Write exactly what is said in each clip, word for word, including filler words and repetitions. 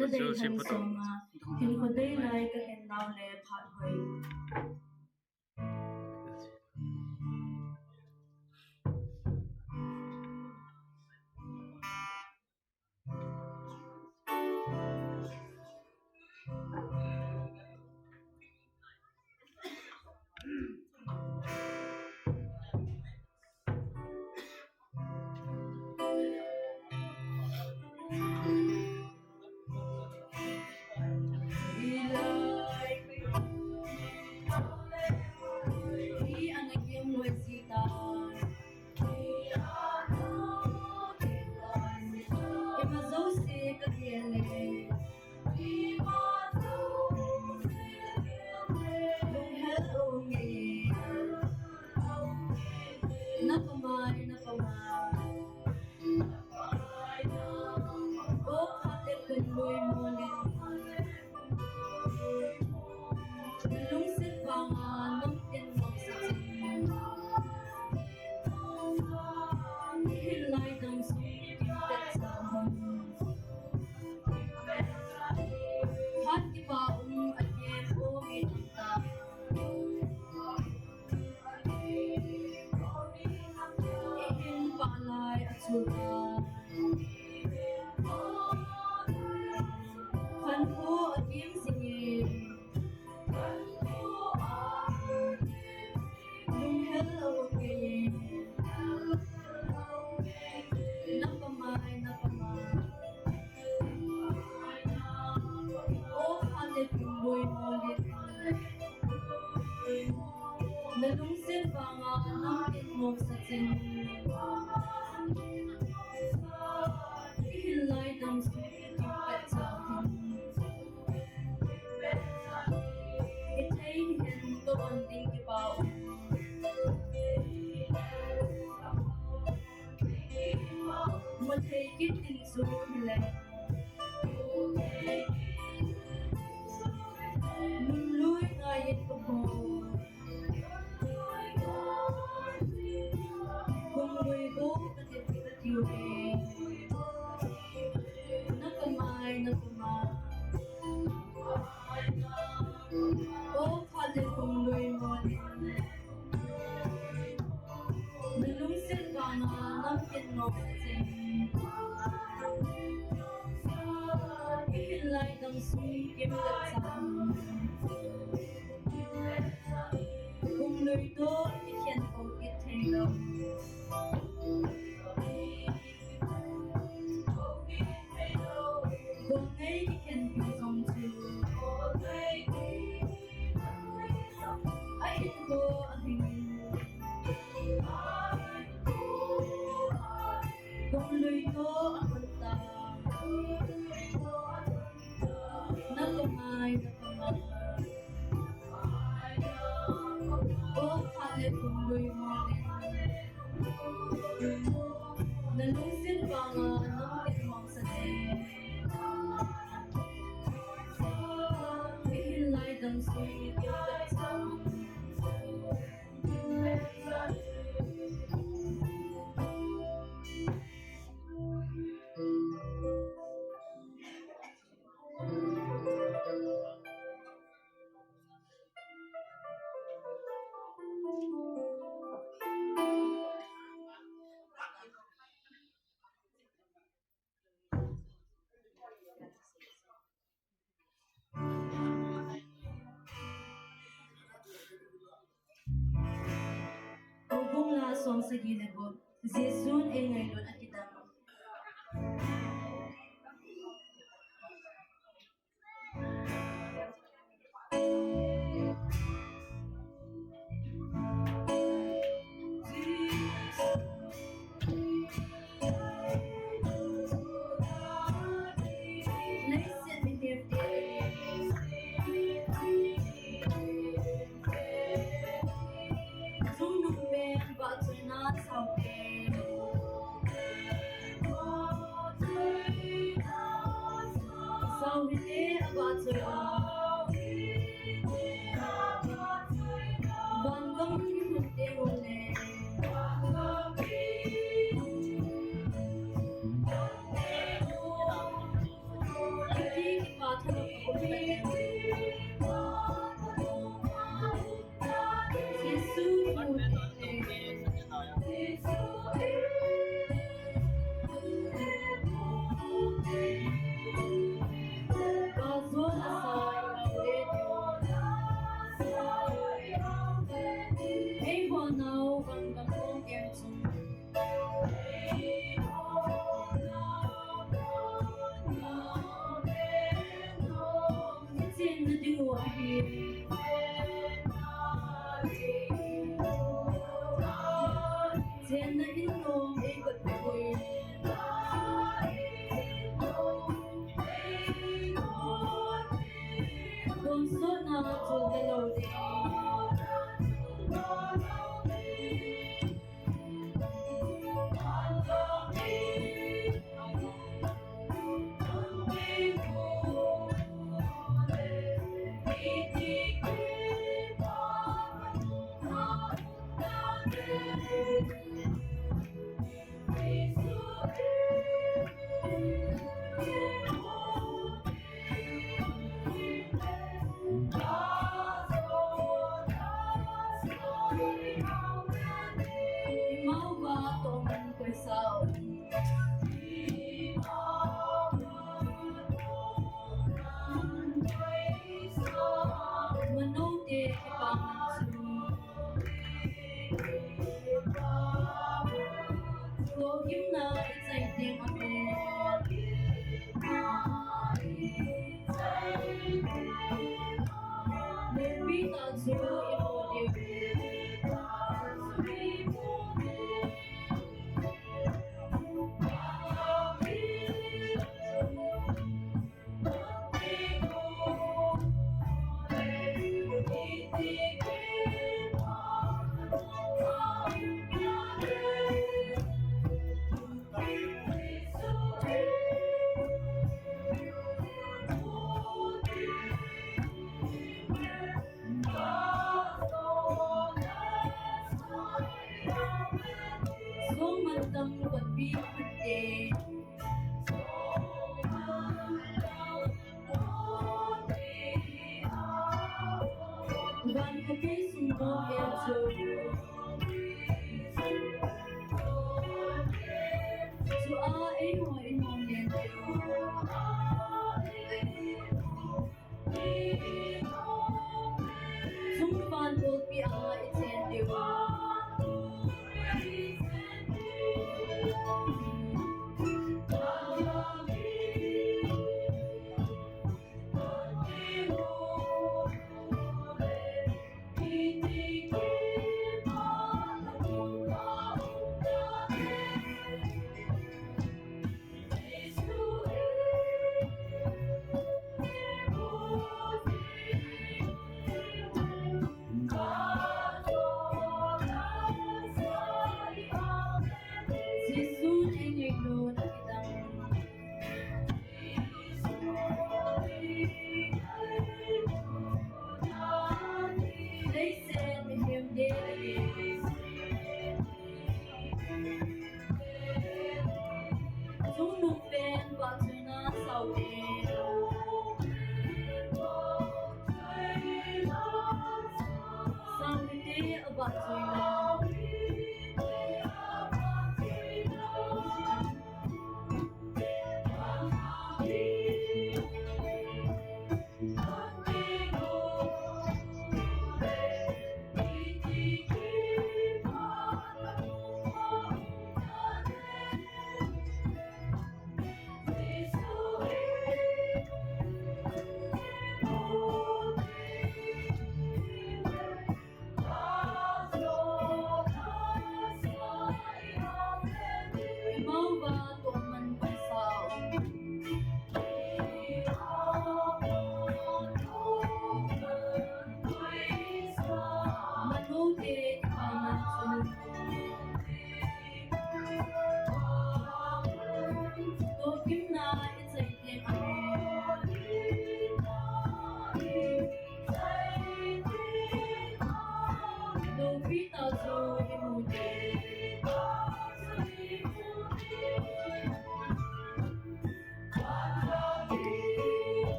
Nadei han soma, hinkho dei lai kahin nau le phat hoi. Na lungset vanga nam in mong sa cheng. Ihin lai dam sung in pet sa hin. Ithei hin to on ding kipa um. Mo thei kit ding sung hin le. Nunlui ngai in ko. Kong lui ko ka ti ka ti u e. Na ka mai, na ka mai. O pha le kong lui mo le. Na lungset vanga nam in mong sa cheng. Ihin lai dam sung kim ka chang. Kong lui to ikhen ko kit thei lou. Kong nei ikhen pi jong chu. A in ko a hing. Kong lui to a kon ta. Na ko mai, na ko mai. O pha le kong lui mo le. Na lungset vanga nam in mong sa cheng. Ihin lai dam sung in ka chang. Som sagi le gup. Jesun eingailut akidang. Leiset mihem te. Chungnung pen vahchoina sao te. Sao hite avahchoi a. Vangam ihung te hung le. Jesu, Chenna in nom ei kotpui. Tonsotna chul talou ding. Manote kipah man chu. Lhagimna ichai teng amen. Lungpi tah chu imu diu. Song mantam kotpi khatte. Van khopi sung nom el chu. Chua eiho in nom len chu. Sung pan bulpi a ichen diu. Jesu thei ngailut akidang. Leiset mihem te. Chungnung pen vahchoina sao te. Sao hite avahchoina.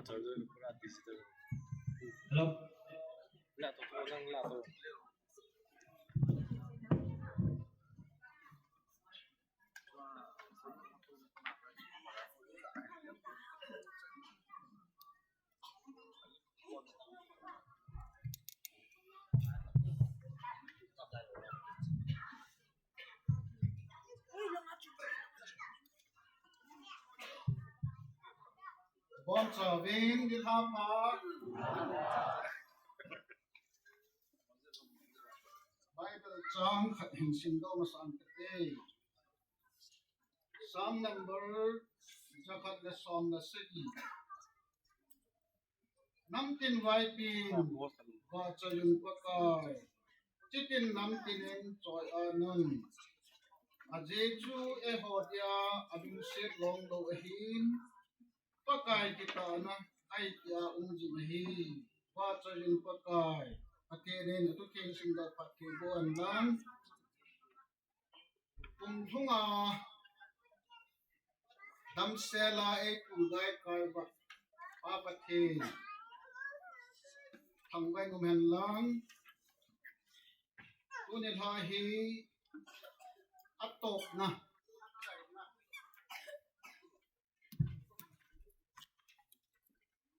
Hello. Bonchauvin, nilhah pha. Bible chang khat hin simdoh masang kate. Psalm number jakhat le som le sagi. Namtin vaipin, vahchoiyun Pakai, chitin namtin in choi-at un. Ajeh chu eiho dia alungset longlou ahin, Pakai kitahna ahi tia um jing ahi. Vahchoiyun Pakai, Pathen in athu theng simdoh phatthei boh hen lang. Kum lhunga damsela eipui gaikai uva Pa Pathen thangvah in um hen lang. Tuni nilhah hi atopna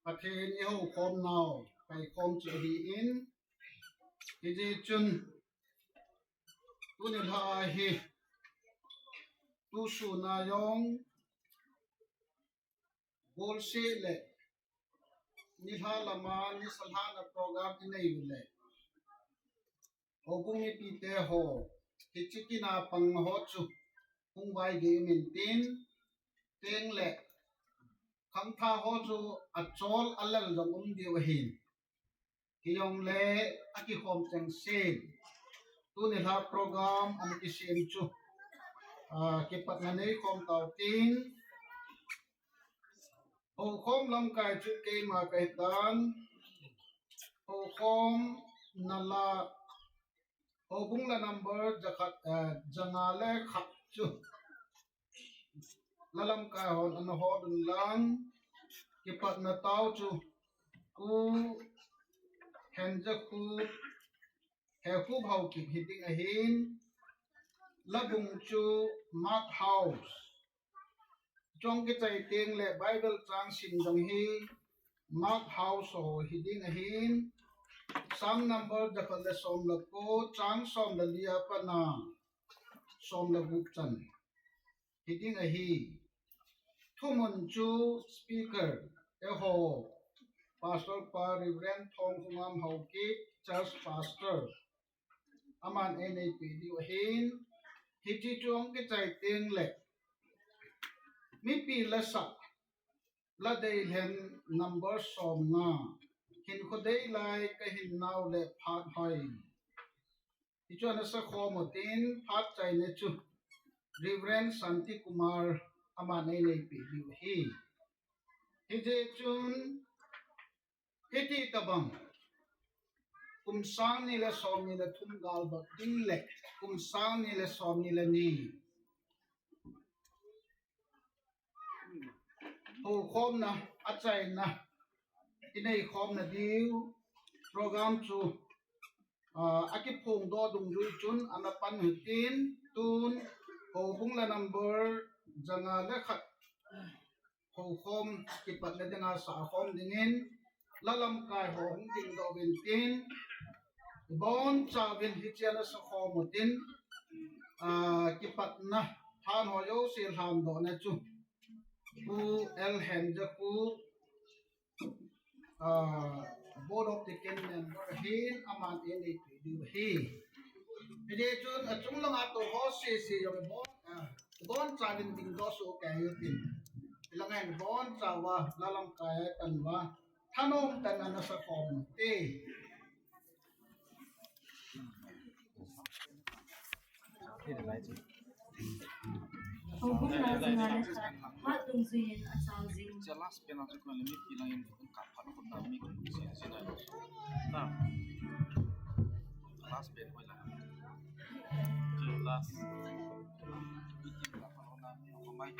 Pathen ihoukhom nau, kaikhom chu ahin, hijeh chun tuni nilhah hi tusun a jong golseh le nilhah lama nisa lhahna program inei u le houbung mipite ho, hiche kin a pang ho chu hung vaigei umin tin, teng le khangthah ho chu achol alel jong um diu ahin. Hijongle akikhom chengse, tuni nilhah program ana kisem chu, ah, kipatna neikhom tautin, houkhom lamkai chu keima kahitan, houkhom nala, houbung la number jakhat, eh, janga le khat chu la lamkai hon ana hol un lang, kipatna tao chu Pu Henjakhup, Hekhup Haokip hiding ahin, la bung chu Mark House. Chong kichai teng le Bible chang sim jong hi Mark House ho hiding ahin, Psalm number jakhat le som le ko, chang som le li a pat a som le gup chan hiding ahi. Thumun chu speaker eiho Pastor pa Reverend Thongkhongam Haokip, Church Pastor, aman einei peh diu ahin, hiche chong kichai teng le mipi lasa, la deilhen number som nga, hinkho dei lai kahin nau le phat hoi. Hichu ana sakhom utin, phat chaina chu Reverend Santi Kumar aman einei peh diu ahi. Hijeh chun hiti tabang kum sang ni le som ni le thum gal dot ding le kum sang ni le som ni le ni houkhomna achaina inei khomna diu program chu, ah, akiphongdoh dungjui chun ana pan hitin, tun houbung la number janga le khat houkhom kipatna dinga sakhom dingin la lamkai ho hung dingdoh uvin tin, ibonchauvin hiche a sakhom utin, ah, kipatna than ho jouse lhandohna chu Pu L Henjakhup, ah, Board of Deacon member ahin, aman einei peh diu ahi. Hijeh chun achung langa tou ho sese jong ibon, ah, ibonchauvin dingdoh soh kei utin, hilanga hin ibonchauva la lamkai a pan uva thanom tah in ana sakhom ute. Houbung la janga le khat, Mark dungjuiyin achang jing. Hiche last pen a chu koi le mipi langin kap phat khut na mi kum sese na. Na. Last pen koi la. Hiche last. Mipi kap phat khut na mi kum mai.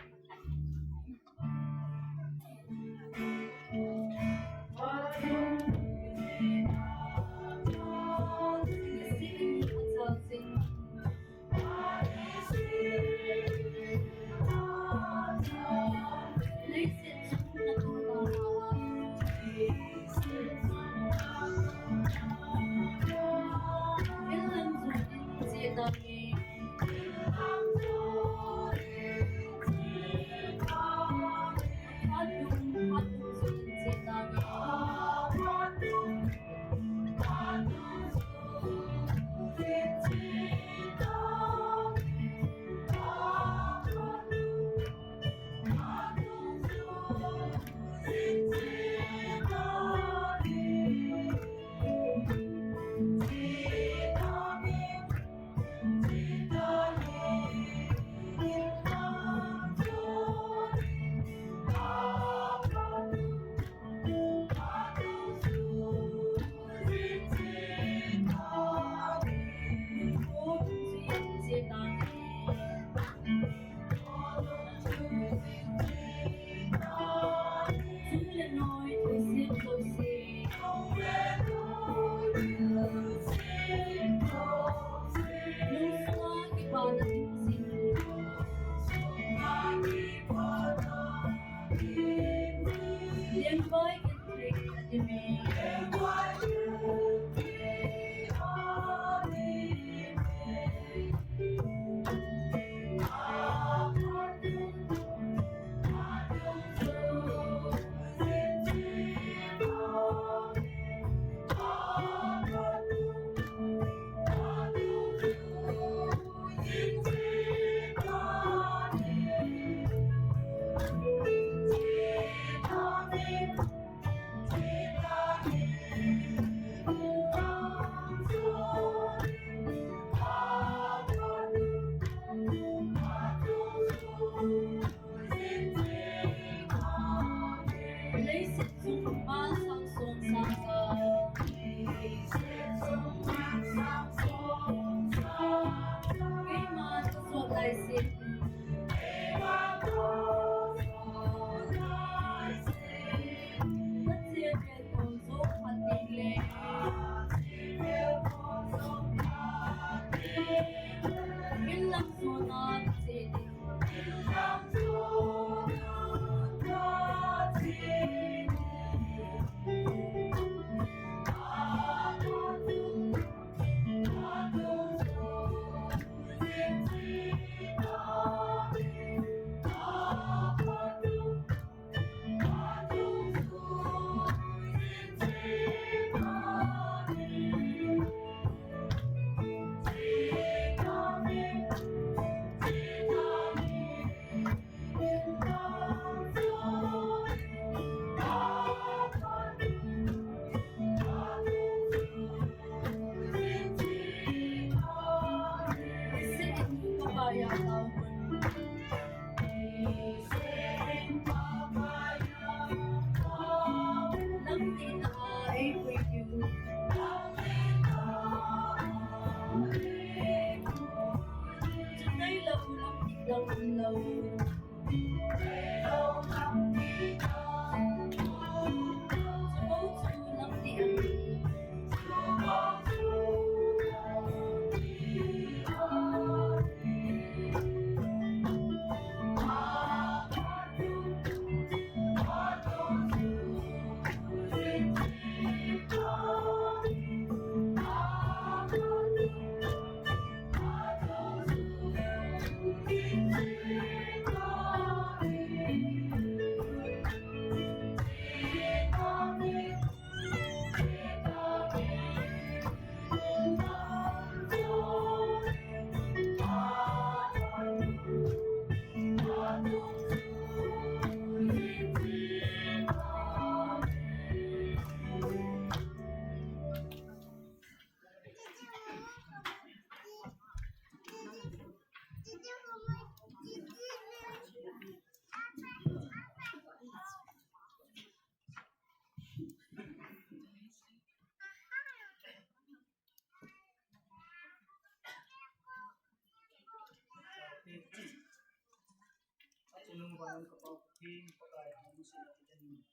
Achungnung vana ka Pa Pathen, Pakai hung sila kitani.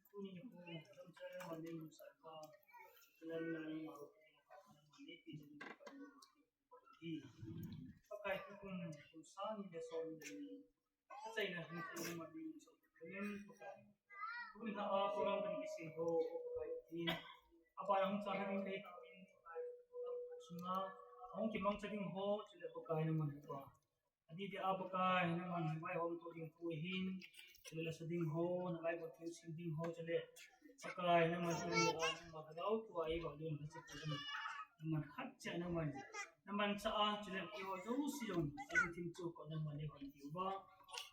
Tuni nikho, lamchai mani musaka, kilalan maru, mani pitani. Pakai tukum, kum sangni le somni le ni. Achaina hung sila mani musaka, Pakai. Tuni a program kan kisil ho, Pakai Pathen. Apa yang hung sa hung kai ta in, Pakai. Sunga, hung kimang sa ding ho, chule Pakai naman pa. Adih dia Pakai, naman vaihom to ding pu hin, chule lasa ding ho, nalai bol thil sim ding ho, chule Pakai, naman tu a, naman hadau tu a, i ba dun, lasa tu hin. Naman khat cha, naman, naman cha a, chule ki ho, jo si jong, a ding thil chu ko naman ni hon ti ba.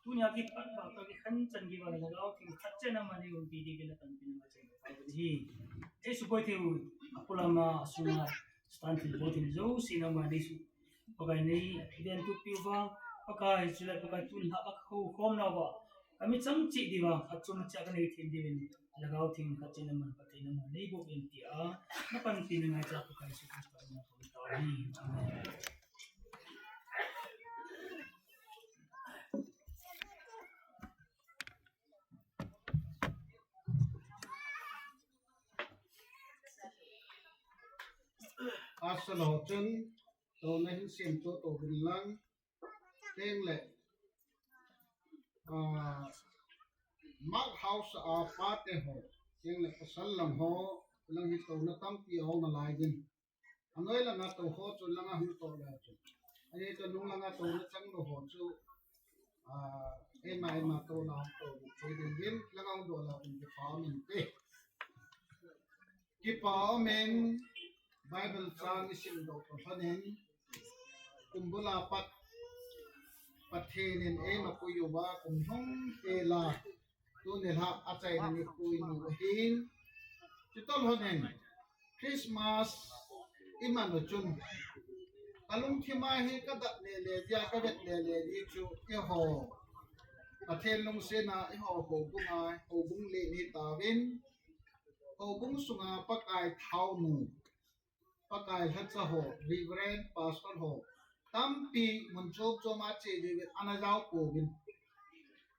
Tuni a ki pat ba, ka ki khan chan ki ba, lasa ding khat cha naman ni hon ti di ki la tan pin ma cha. Hi, Jesu koi thil, a pula ma, sunga, stan thil bo thil jo si naman ni su. Pakai nei, den tu piu va, Pakai chule Pakai tun ha a khou khom na va. Kami chang chi di va, a chum cha ka nei thin di vin, lagau thin kha chi naman Pakai naman nei bo vin ti a, na pan ti na ngai cha Pakai Jesu Christa na ko ta hi. Amen. Asalo chun, to na hin sim to to hin lang, teng le, ah, Mark House a pa te ho, teng le pasal lang ho, lang hi to na tampi ho na lai din. Anoi langa to ho chu langa hung to le chu. Ani to nung langa to na chang lo ho chu. Ah, ema ema to na hung to le chu din din langa hung to la din kipa min te. Kipa min Bible chang isim do to phanin. Kumbula pat Pathen in eima puiyuva kum hung te la. Tuni lha achaina nikho nu ahin. Chutol honin Christmas iman u chun. Ka lungthim a hi ka dat lele dia, ka vet lele di chu eiho. Pathen lungsetna eiho houbunga, houbung len hi tauvin. Houbung sunga Pakai thaonu. Pakai lhacha ho, Reverend Pastor ho, tampi mun chom chom a che diuvin ana jao pouvin.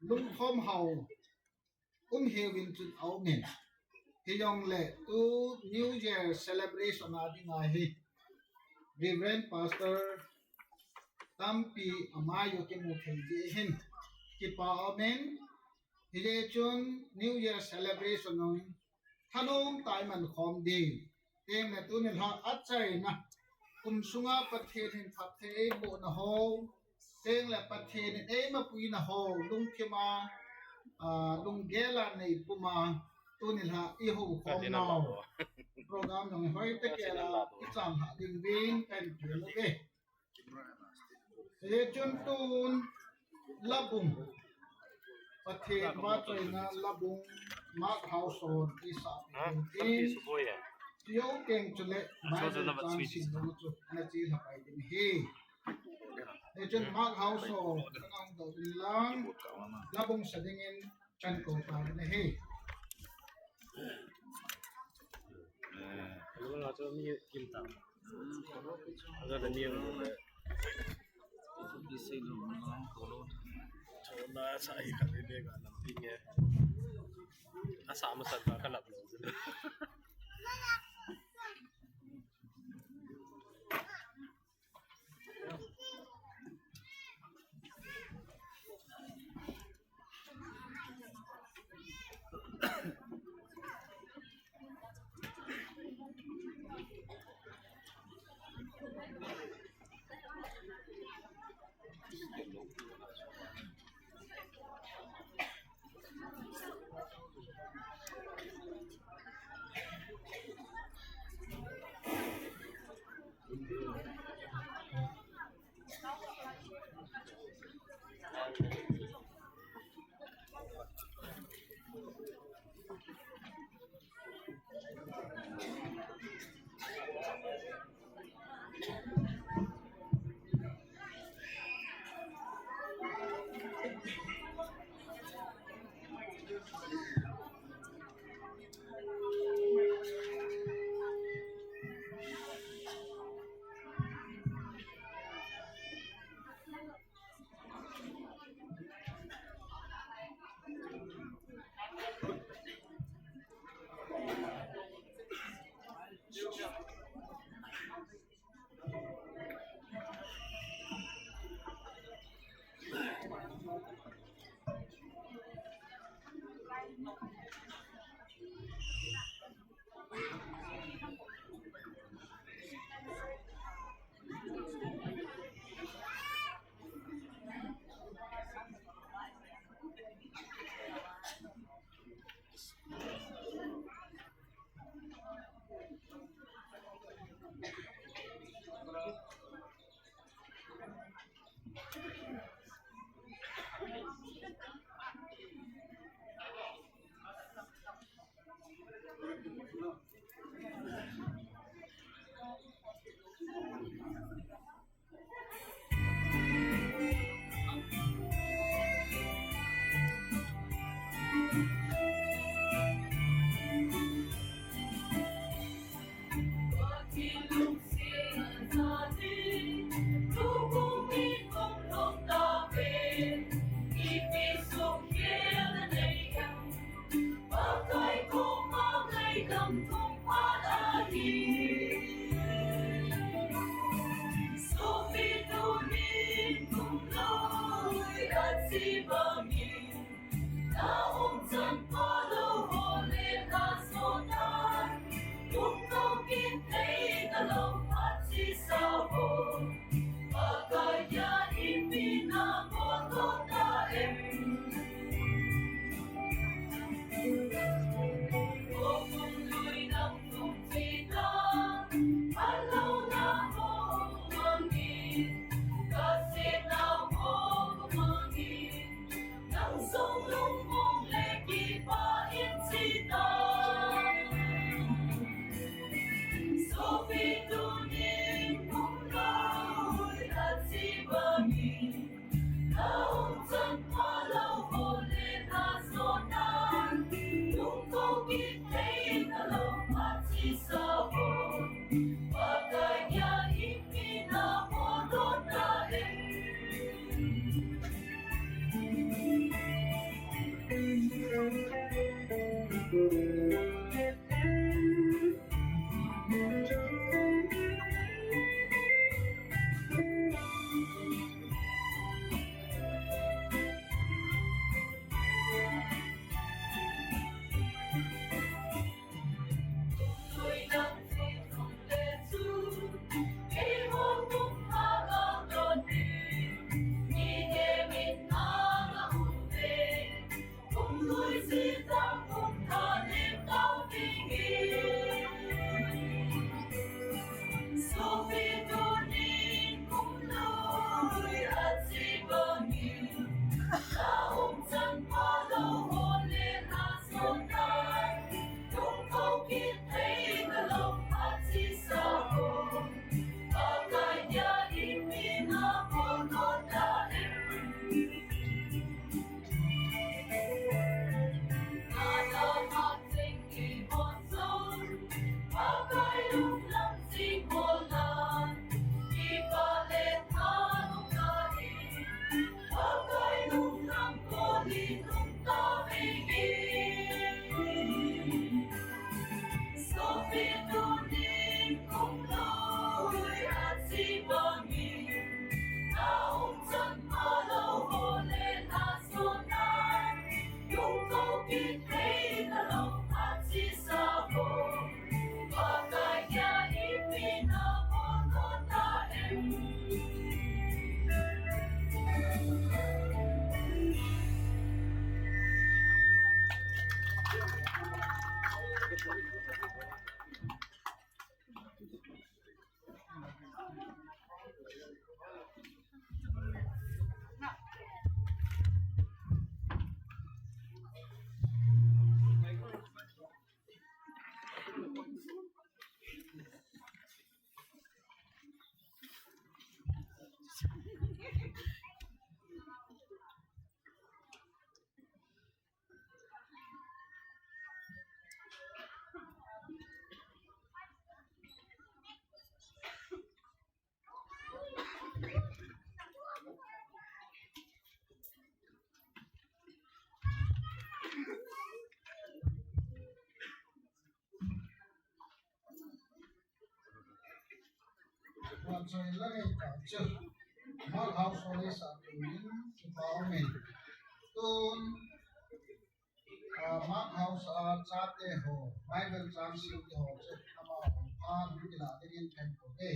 Lungkhom hao, um heuvin chun aumin. Hijongle tu New Year celebration a dinga hi Reverend Pastor tampi amai u kimu thei ji hin. Kipa aumin, hijeh chun New Year celebration ong thanom tah in man khom ding. Teng le tuni lha achaina kum sunga Pathen in phatthei eibohna ho. Teng le Pathen in eima puina ho. Lungthim a, ah, lunggel a nei puma. Tuni lha i houkhom nau. Program jong hoi tekela i chan lha ding vin kan pi lo ve. Hichun tun labung. Pathen vahchoina labung Mark House hon i sa tin. Tio keng chule Bible chang sim nung chu na chi lha pai ding hi. Agent Mark Hauso, ang do lang, labong sa dingin, chan ko pa na he. Wala nga to mi kim ta. Aga da ni. Di sei lo, ang ko lo. Chona sa ai ka ni de ga lam pi nge. Asa ma sa ka lap lo. Pakai koma ngaidam thum phat ahi. Sopi tunin kum loi achi bangin, na umchan phalou ho le na sotan, kum lou kin thei talou phat sisa ho. Pakaiya ipi na bol ta em? O kum lui nang tum chi ta, phalou na ho mangin, kasetna ho mangin, nang sung lungmong Choi la ngai ta chu. Mark House Holies a tunin kipa umin. Tun, ah, Mark House a chate ho, Bible chang sim te ho chu, amaho phat in kila dingin themkhat uve.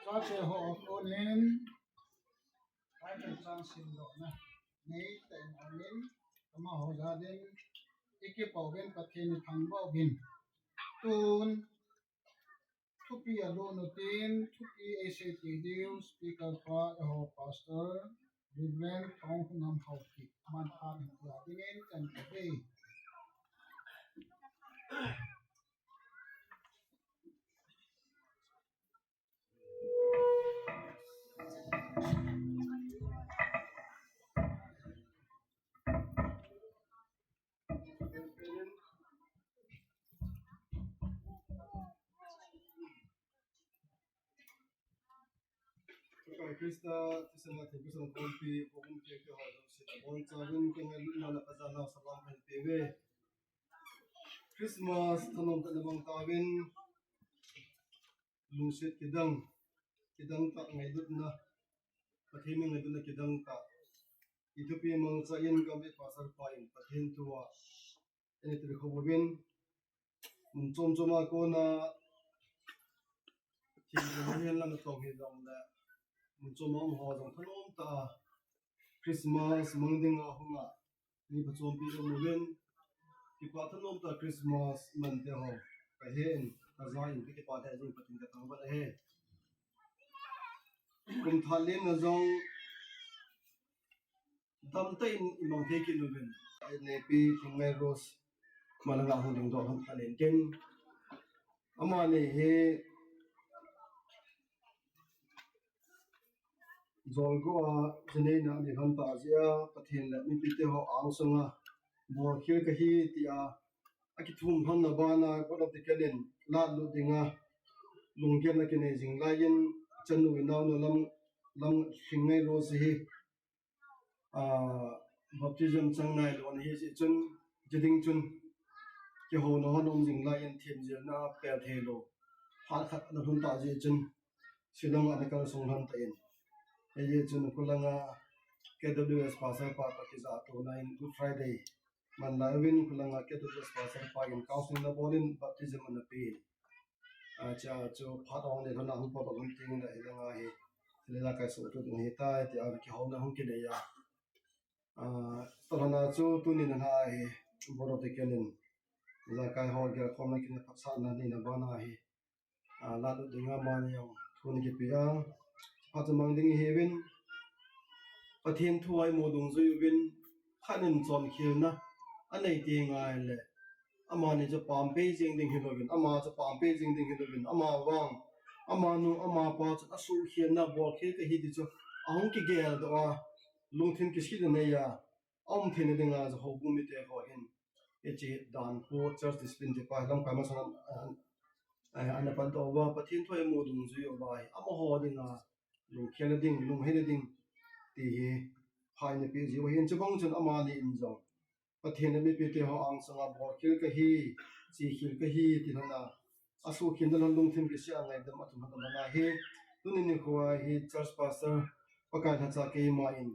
Chate ho konin Bible chang simdohna nei tah in aumin, amaho jal in i kipa uvin, Pathen i thangvah uvin. Tun thupi alut utin, thupi eisei thei diu speaker pa eiho Pastor Reverend Thongkhungham Haokip, aman phat in pia dingin kahin koi e. Christa thisan a themkhat sung pumpi, pumpi ke ho jouse, abonchauvin kei ngailutna le pajana salam kahin peuve. Christmas thanom tah in na mang tauvin, lungset kidang, kidang tah ngailutna, Pathen ngailutna kidang tah. I thupi mangcha in gam i pastor pa in Pathen thu a eina tilkhou uvin, mun chom chom a kona thil jong hihen lang tong hijongle, mun chom a um ho jong thanom tah a Christmas mang dinga hung a, mi phachompi um uvin, kipa thanom tah Christmas man te ho kahen, kaja in kakipah lheh jing, Pathen kathangvah ahi. Kum thah lenna jong damtah in i mang thei kit uvin. Nepi Lhingngai Rose, malanga hung dingdoh lhon thah len ken. Amani hi jolgo a, jineina ani lhon tah jeh a, Pathen le mipite ho angsunga bolkhel kahi tia akithum lhonna bana, Board of Deacon in latlut dinga lunggel akinei jing laiyin, chanu naonu lam, lam Lhingngai Rose hi, ah, baptism chang nailou ana hijeh chun, jiding chun, kihouna hon um jing laiyin themjilna pel theilou phat khat ana lhun tah jeh chun, Shillong a ana kalsong lhon tan, hijeh chun khulanga K W S pastor pa toh kijahtouna in Good Friday man lai uvin, khulanga K W S pastor pa in counseling ana bol in baptism ana pe in, ah, chea chu phat ahung nei lhon a hung potdoh lhon teng le hilanga hi thil ijakai sohkei ding ahitai tia kihouna hung kinei a, ah, toh lhon a chu tuni nilhah a hi Board of Deacon in ijakai ho gelkhomna, kinephatsahna neina bana hi, ah, latlut dinga amani jong thu ana kipe a, phat chu mang ding ihiuvin, Pathen thu a imu dungjui uvin, khat in chonkhelna anei teng ahile, amani chu pampei jeng ding hilouvin, ama chu pampei jeng ding hilouvin, ama vang, amanu amapa chun asuhkhelna, bolkhel kahi ti chu ahung kigeldoh a, lungthim kisihna nei a aum theina dinga chu houbung mite ho hin hiche danpu, church discipline ti pa hi lamkai masang a, a, ana pandoh uva, Pathen thu a imu dungjui uva hi amaho dinga lungkhelna ding, lungheina ding ti hi phat eina peh jiu ahin, chubang chun amani in jong Pathen le mipite ho angsunga bolkhel kahi, chekhel kahi, ti lhon a, asuhkhel na lhon lungthim kisih a ngaidam athum lhon a hi, tuni nikho a hi church pastor Pakai lhacha keima in,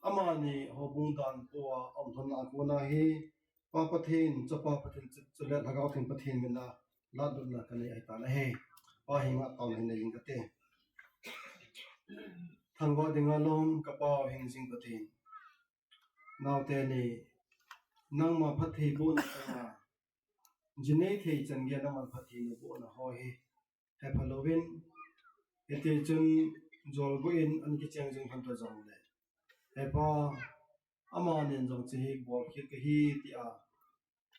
amani houbung dan po a um lhon a kona hi, Pa Pathen, Chapa Pathen, chule Lhagao Theng Pathen min a, latdohna kanei ahitan ahi. Pa henga taona hin nei inge kati. Thangvah dinga lom, ka Pa u hingjing Pathen. Naote ni, nangma phattheibohna tah a, jinei thei chan geiya nangma phattheibohna ho hi hepha louvin, hiti chun jolbuh in ana kicheng jing lhon ta jongle, He Pa, amanin jong hiche hi bolkhel kahi tia,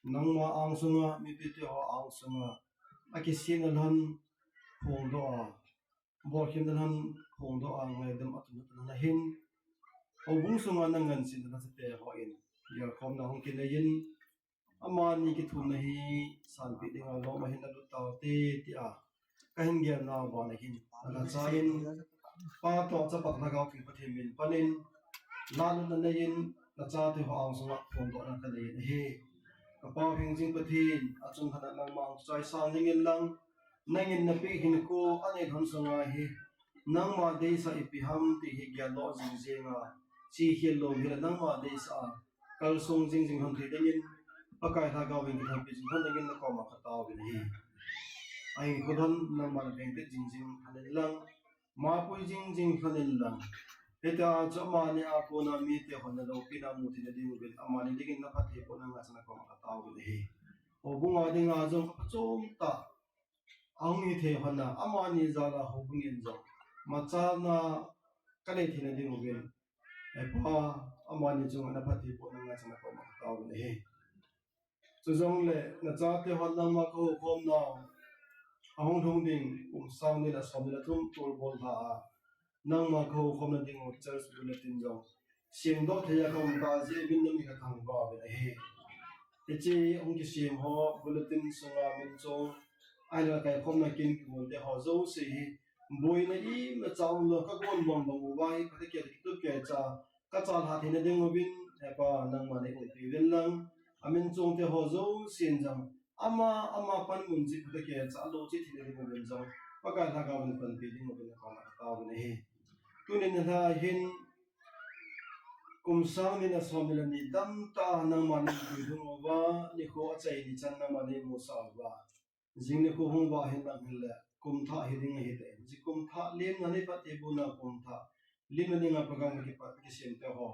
nangma angsunga, mipite ho angsunga, akisihna lhon phongdoh a, bolkhelna lhon phongdoh a, ngaidam athum lhon ahin, houbung sunga na ngansena lhachate hon gelkhohna hung kinei in, amani kithumna hi sanpeh dinga lom ahin alut taute tia kahin gelnau bana hin, nalhacha in Pa toh Chapa toh Lhagao Theng Pathen min panin, latdohna nei in, nachate ho angsunga phongdohna kanei in ahi. Ka Pa u hingjing Pathen, achung lhon a nangma hung choisang ding in lang, nangin napeh hinkho anei lhon sunga hi, nangma deisah ipi ham ti hi geldoh jing jing a, chekhel lou hile nangma deisah a, kalsong jing jing lhon thei dingin, Pakai Lhagao in kilhonpi jing lhon dingin nakoma kataovin ahi. Ahinkho lhon nangman vengtet jing jing lhon in lang, mapui jing jing lhon in lang, hitia chu amani a kona mite hon naloupina mu theina diuvin, amani dingin naphattheibohna ngaichat a nakoma kataovin ahi. Houbung a dinga jong aphachom tah ahung hithei lhon a, amani jal a houbung in jong machalna kanei theina diuvin, He Pa, amani chunga naphattheibohna ngaichat a nakoma kataovin ahi. Chujongle nachate hon nangma kahoukhomnau ahung lhung ding kum sang ni le som ni le thum tolbol lha a, nangma kahoukhomna dingu church bulletin jong semdoh thei a kaum tah jeh uvin namit kathangvah uvin ahi. Hiche hung kisem ho bulletin sunga min chong, ahilou le kaikhomna kin kigolte ho jouse hi, boina imacha umlou, kagon bang bang uva hi phatah kei a kitup keicha kachalhah theina diuvin, He Pa, nangman eiumpi uvin lang, amin chongte ho jousen jong, ama, ama panmun cheh phatah keicha aloche theina diuvin jong, Pakai Lhagao in panpi diuvin nakoma kataovin ahi. Tuni nilhah hin, kum sang ni le som ni le ni damtah a nangman eipui lhung uva, nikho achai ni chan nangman eimusah uva, jing nikho hung vah hin lang hinle, kum thah hiding ahitai. Hiche kum thah lemna, nei phattheibohna kum thah lemna dinga program kakipat, kakisem te ho,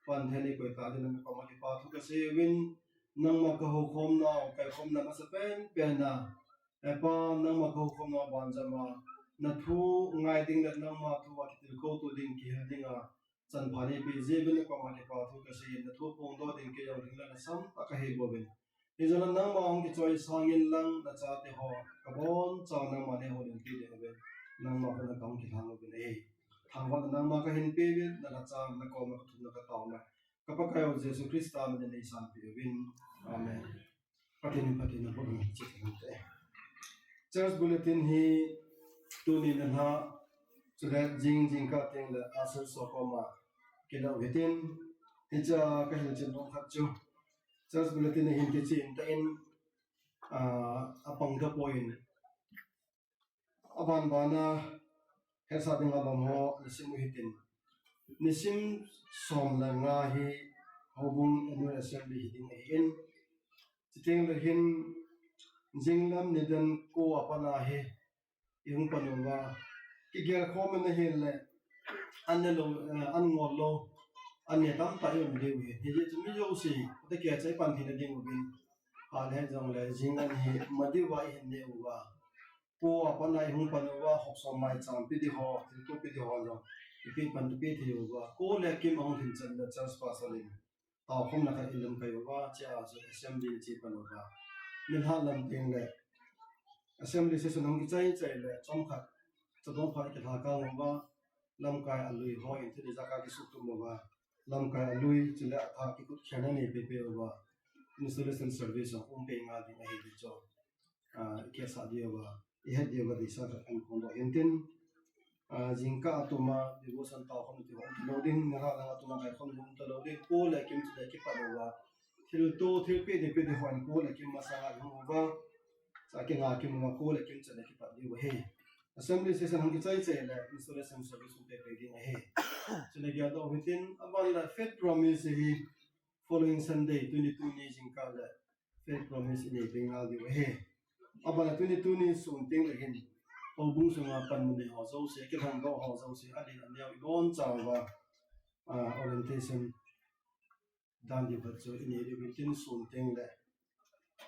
pan thei nei koi tah ding in nakoma kipa thu kasei uvin, nangma kahoukhomnau, kaikhomna masapen pen a, He Pa, nangma kahoukhomnau banjom a, nathu ngai ding le nangma thu a kitilkhou to ding, kihil dinga chanpha neipeh jeh uvin nakoma kipa thu kasei in, nathu phongdoh ding kei jong lhinglet lhasam tah kahi bouvin. Hijongle nangma hung kichoisang in lang, nachate ho kabonchauvin nangman neihoulimpi diuvin, nangma kona kahung kilhang uvin ahi. Thangvahna nangma kahin peuvin, nalhacha, nakoma kathumna kataona, ka Pakai u Jesu Christa min in eisanpeh uvin. Amen. Pathen in phatthei naboh in chithante. Church bulletin hi tuni nilhah, chule jing jingkah tengle usher ho koma kilah u hitin, hichea kahilchen nom khat chu, church bulletin ahin kichen tah in, ah, apang tapoi in, aban bana hetsah dinga bang ho nasim u hitin. Nisim som le nga hi houbung annual assembly hiding ahin, chutengle hin jinglam nidan ko a pat a hi ihung pan uva, kigelkhom in ahile, an nelou, eh, an ngol lou, an ne tamtah ium diu ahi. Hijeh chun mi jouse phatah keicha ipan theina diuvin, phat le het jongle jing an hi ima diuva ihin neh uva, ko a pat a ihung pan uva, hopsom maicham pe di ho, thilto pe di ho jong ipeh pan, ipeh thei uva, ko le kim ahung lhin chan le church pastor in taokhomna khat ilamkai uva, chea chu assembly che pan uva, nilhah lam tengle assembly session ahung kichai chai le chomkhat, chadong phat kilhakang uva, lamkai alui hon thil ijakai kisuhtum uva, lamkai alui chule athah kikhutkhelna neipeh peh uva, installation service jong um peh ngal ding ahi ti chu, ah, ikisah diuva, ihet diuva deisah khat kahin phongdoh hintin, ah, jingkah atuma devotion taokhom ti hung talou ding, nilhah lang atuma kaikhom hung talou ding, ko le kim chule kipat uva, thilto, thilpeh ding peh ding ho in ko le kim masanga hung uva. Sa kinga kim uva ko le kim chan le kipat diu ahi. Assembly session hung kichai chai le installation service hung peh peh ding ahi. Chule gel doh hitin, aban le faith promise hi following Sunday, twenty-two ni jingkah le faith promise inei peh ngal diu ahi. Aban le twenty-two ni sun teng le hin, houbung sunga panmun nei ho jouse, kilhon doh ho jouse, adin aneo ibon chauva, ah, orientation dan diu khat chu inei diu hintin sun teng le.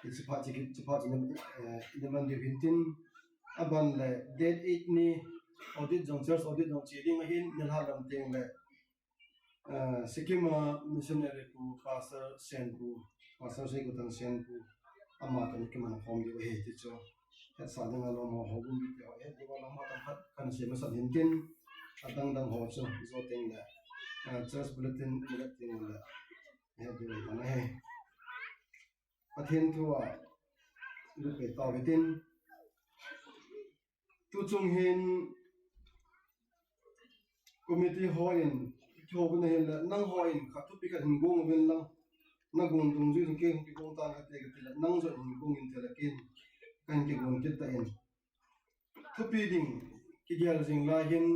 Hiche phat chu, hiche phat chu, eh, inei man diu hintin. Aban le date eight ni audit jong, church audit jong che ding ahin, nilhah lam teng le, eh, Sikkim a missionary pu, Pastor Senpu, Pastor Seikutang Senpu, ama toh kiman khom diu ahi ti chu. Hetsa dinga lom ho, houbung mite ho, het dinga lom ho tamkhat kana sei masat hintin, adang dang ho chu, jou teng le, eh, church bulletin, bulletin le, het diu ahi. Pathen thu a, lut peh tau hitin. Tuchung hin, committee hon, kihou na hin le, nangho in, khat thupi khat hin gong uvin lang, nagon dungjui jong kei hung kigong tan kate kati le, nang jong hin gong inte le ken, kahin kigong kit tan. Thupi ding, kigel jing lai hin,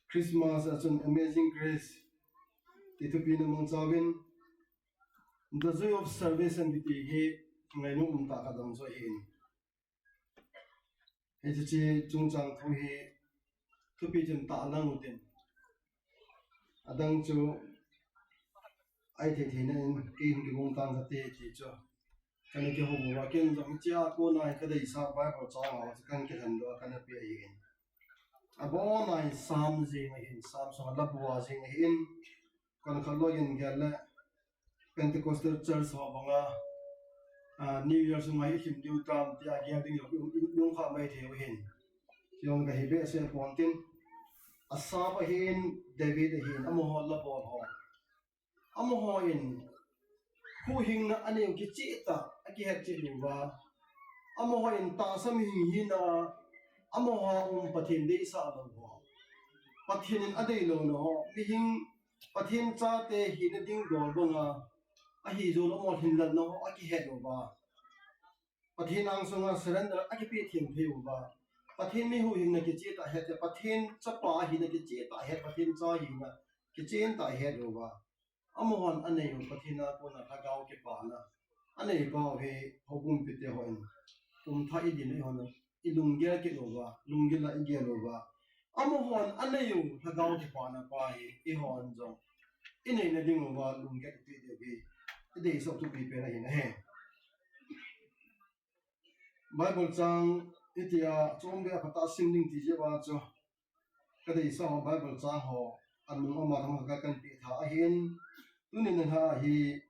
Christmas a chun Amazing Grace, ti thupi na mangcha uvin, The Joy of Salvation kiti hi, ngainom um tah khat dang chu ahin. Hiche chungchang thu hi thupi chun tah lang utin. Adang chu, ahithei thei na in, kei hin kigong tan kate ti chu. Kana kihou uva, ken jong hichea kona hi kadeisah Bible chang ho chu kana kilhen doh a kana pe ahin. Abon a hi Psalm jeng ahin, Psalm sunga la bua jeng ahin. Kon khat loi in gel le, Pentecostal Church ho banga, ah, New Year sunga hi lhim diu tam tia gel ding jong, jong kha mai thei u hin. Jong kahi behseh pon tin. Asap ahin, David ahin, amaho la bol ho. Amaho in, huhhingna anei u kicheh tah, akihet cheh uva. Amaho in tahsa mihing hina, amaho um Pathen deisah lou ho. Pathen in adei louna ho, mihing Pathen chate hina ding dol banga, ahi jou lou amaho lhinlelna ho, akihet uva. Pathen angsunga surrender akipeh theng thei uva. Pathen mi huhhingna kicheh tah het, Pathen chapa hina kicheh tah het, Pathen cha hina kicheh tah het uva. Amahon anei u Pathen a kona lhagao kipana anei pau hi houbung mite hon kum thah idin u hon ilunggel kit uva, lunggel a igel uva. Amahon anei u lhagao kipana pa hi eihon jong ineina ding uva lunggel ipeh diu hi ideisah thupi pen ahin ahi. Bible chang itia chom beh a phatah a sim ding ti jeh uva chu kadeisah ho Bible chang ho anung ama thang ka kan pe tha ahin. Tuni nilhah hi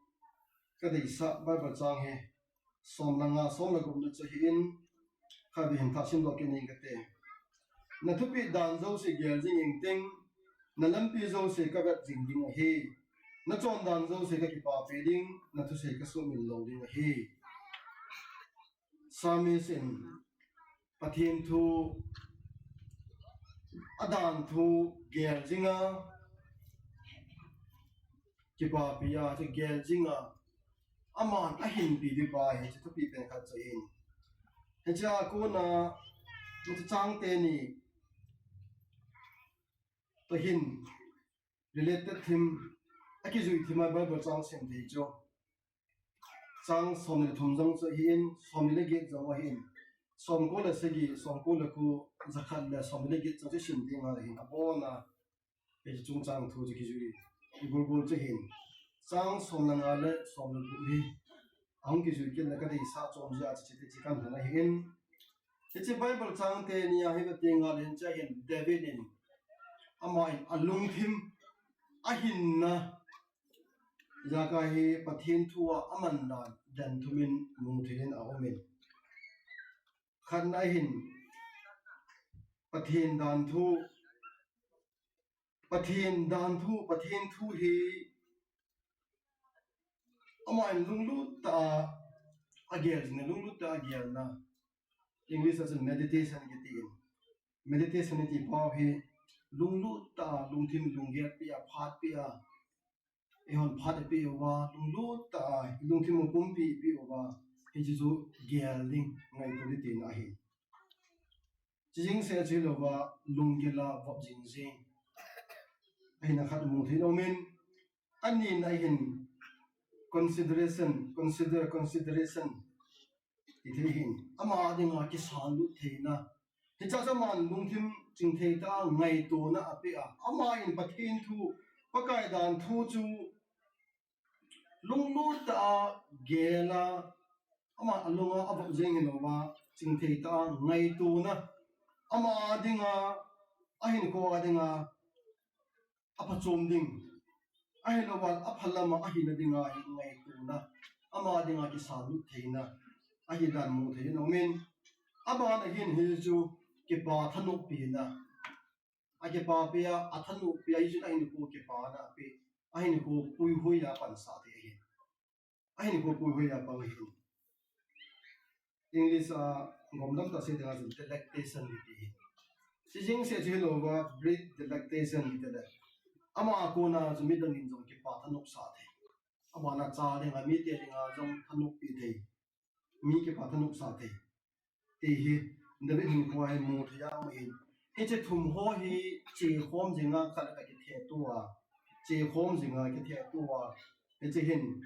kadeisah Bible chang hi som le nga, som le gup na chu ahin, khatvei hin thah sim doh kit ning kate. Na thupeh dan jouse gel jing inting, na lampi jouse kavet jing ding ahi. Na chondan jouse kakipapi ding, na thusei kasuhmil lou ding ahi. Psalmist in Pathen thu, adan thu gel jinga, kipapi a, chu gel jinga, aman ahinpi ding pa hi chu thupi pen khat chu ahin. Hichea kona, hiche chang teni toh hin related thim, akijui thim a Bible chang sim thei chu. Chang somni le thum jong chu ahin, somni le get jong ahin. Somko le sagi, somko le ko, jakhat le somni le get jong chu sim ding ahin. Abona, hiche chungchang thu chu kijui, ibulbul chu ahin. Chang som le nga le som le gup hi ahung kijui kit le kadeisah chom jeh a chu hiche ti chu kan lhen ahin. Hiche Bible chang teni a hi kati ngal in chu ahin David in, ama in alungthim, ahinna, jaka hi Pathen thu a aman dan, dan thum in mu thei in aumin. Khatna ahin, Pathen dan thu, Pathen dan thu, Pathen thu hi, ama in lunglut tah a agel jing, lunglut tah a agelna. English a chun meditation kiti in. Meditation iti pau hi, lunglut tah a, lungthim lunggel pi a, phat pi a, eihon phat ipeh uva, lunglut tah a, ilungthim u pumpi ipeh uva, hiche chu gel ding, ngaito ding tina ahi. Chujing seh chu hilouva, lunggel a vop jing jing. Ahina khat mu thei nom in, anina hin consideration, consider, consideration. Ithei hin, ama dinga kisan lut theina. Hiche chu aman lungthim chingthei tah a ngaitona apeh a. Ama hin Pathen thu, Pakai dan thu chu lunglut tah a gel a, ama alunga avop jing hilouva, chingthei tah a ngaitona. Ama dinga, ahinkho a dinga, aphachom ding. Ahilouva, aphalam a ahina dinga hi ngaitona. Ama dinga kisan lut theina. Ahi dan mu thei nom in. Abana hin hichu kipa thanoppi na. Akipapi a, athanoppi a, hichun ahinkho kipana apeh. Ahinkho puihoi a pansah thei ahi. Ahinkho puihoi a pang ahi. English a gomlam tah a sei dinga chun delectation iti ahi. Chujing seh chu hilouva, breed delectation iti le. Ama a kona chu midang in jong kipa thanopsah thei. Abana cha dinga, mite dinga jong thanoppi thei. Mi kipa thanopsah thei. Ti hi, David hinkho a hi mu thei a um ahin. Hiche thum ho hi chekhom jinga khat le khat kithetto a. Chekhom jinga kithetto a. Hiche hin,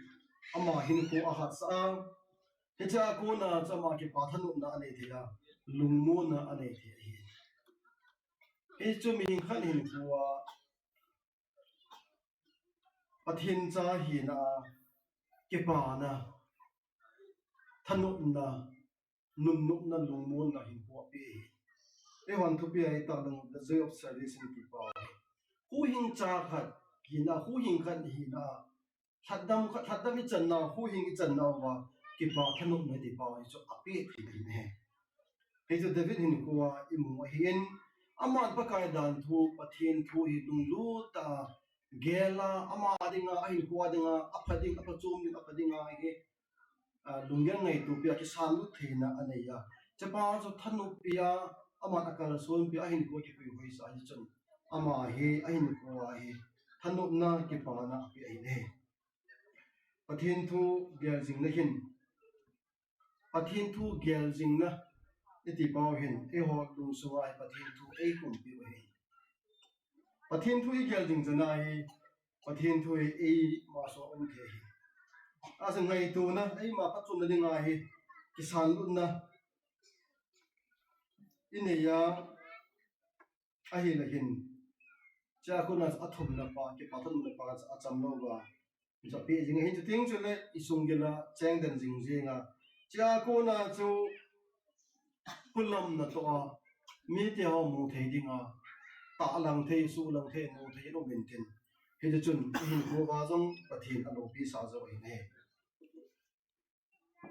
ama hinkho ahatsah a. Hiche a kona chu ama kipa thanopna anei thei a. Lungmonna anei thei ahi. Hichu mihem khat hinkho a Pathen cha hina, kipana, thanopna, nunnopna, lungmonna hinkho apeh ahi. Eihon thupi a itahlang the joy of salvation ti pa. Huhhingcha khat hina, huhhing khat hina, lhatdam khat, lhatdam ichan nau, huhhing ichan nauva, kipa thanopna ti pa hichu apeh thei ahi. Hichu David hinkho a imu ahin, aman Pakai dan thu, Pathen thu hi lunglut tah a gel a, ama dinga, ahinkho a dinga, apha ding, aphachom ding, apha dinga hi, a, lunggel ngaitopia kisan lut theina anei a. Hichepa chu thanoppi a, aman akalsonpi a, ahinkho kipuihoisah hichun. Ama hi, ahinkho a hi, thanopna, kipana apeh ahi. Pathen thu gel jingna hin, Pathen thu gel jingna iti pau hin, eiho lungsunga hi Pathen thu eikumpiu ahi. Pathen thu igel jing chana hi, Pathen thu hi eima soh um thei ahi. Ahin ngaitona, eima phatchomna dinga hi, kisan lutna inei a, ahile hin, hichea kona athumna pa, kipa thanopna pa, acham louva, apeh jing ahin, chuteng chule isunggil a chengden jing jing a, hichea kona chu polam natoh a, mite ho mu thei dinga, tahlang thei, suhlang thei, mu thei in um intin. Hitichun, ihinkho uva jong Pathen aloupi sah jou ahi.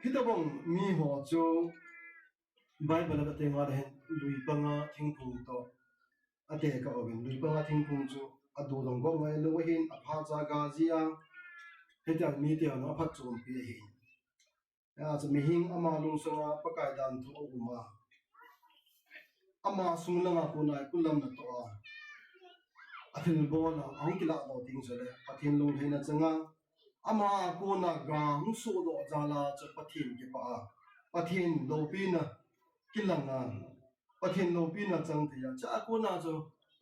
Hitobang miho chu Bible a kating a hin lui panga thingphung toh atekah uvin, lui panga thingphung chu adu jong gom ngailou ahin, aphacha ga jia, hitia mite hon aphatchompi ahin. Hiche mihem ama lungsunga Pakai dan thu aum a, ama sung langa kona polam natoh a, athilbol a, ahung kilahdoh teng chule Pathen lunglhaina changa, ama kona ga hung sohdoh jal a chu Pathen kipah a, Pathen loupina kilang a, Pathen loupina chang thei a, hichea kona chu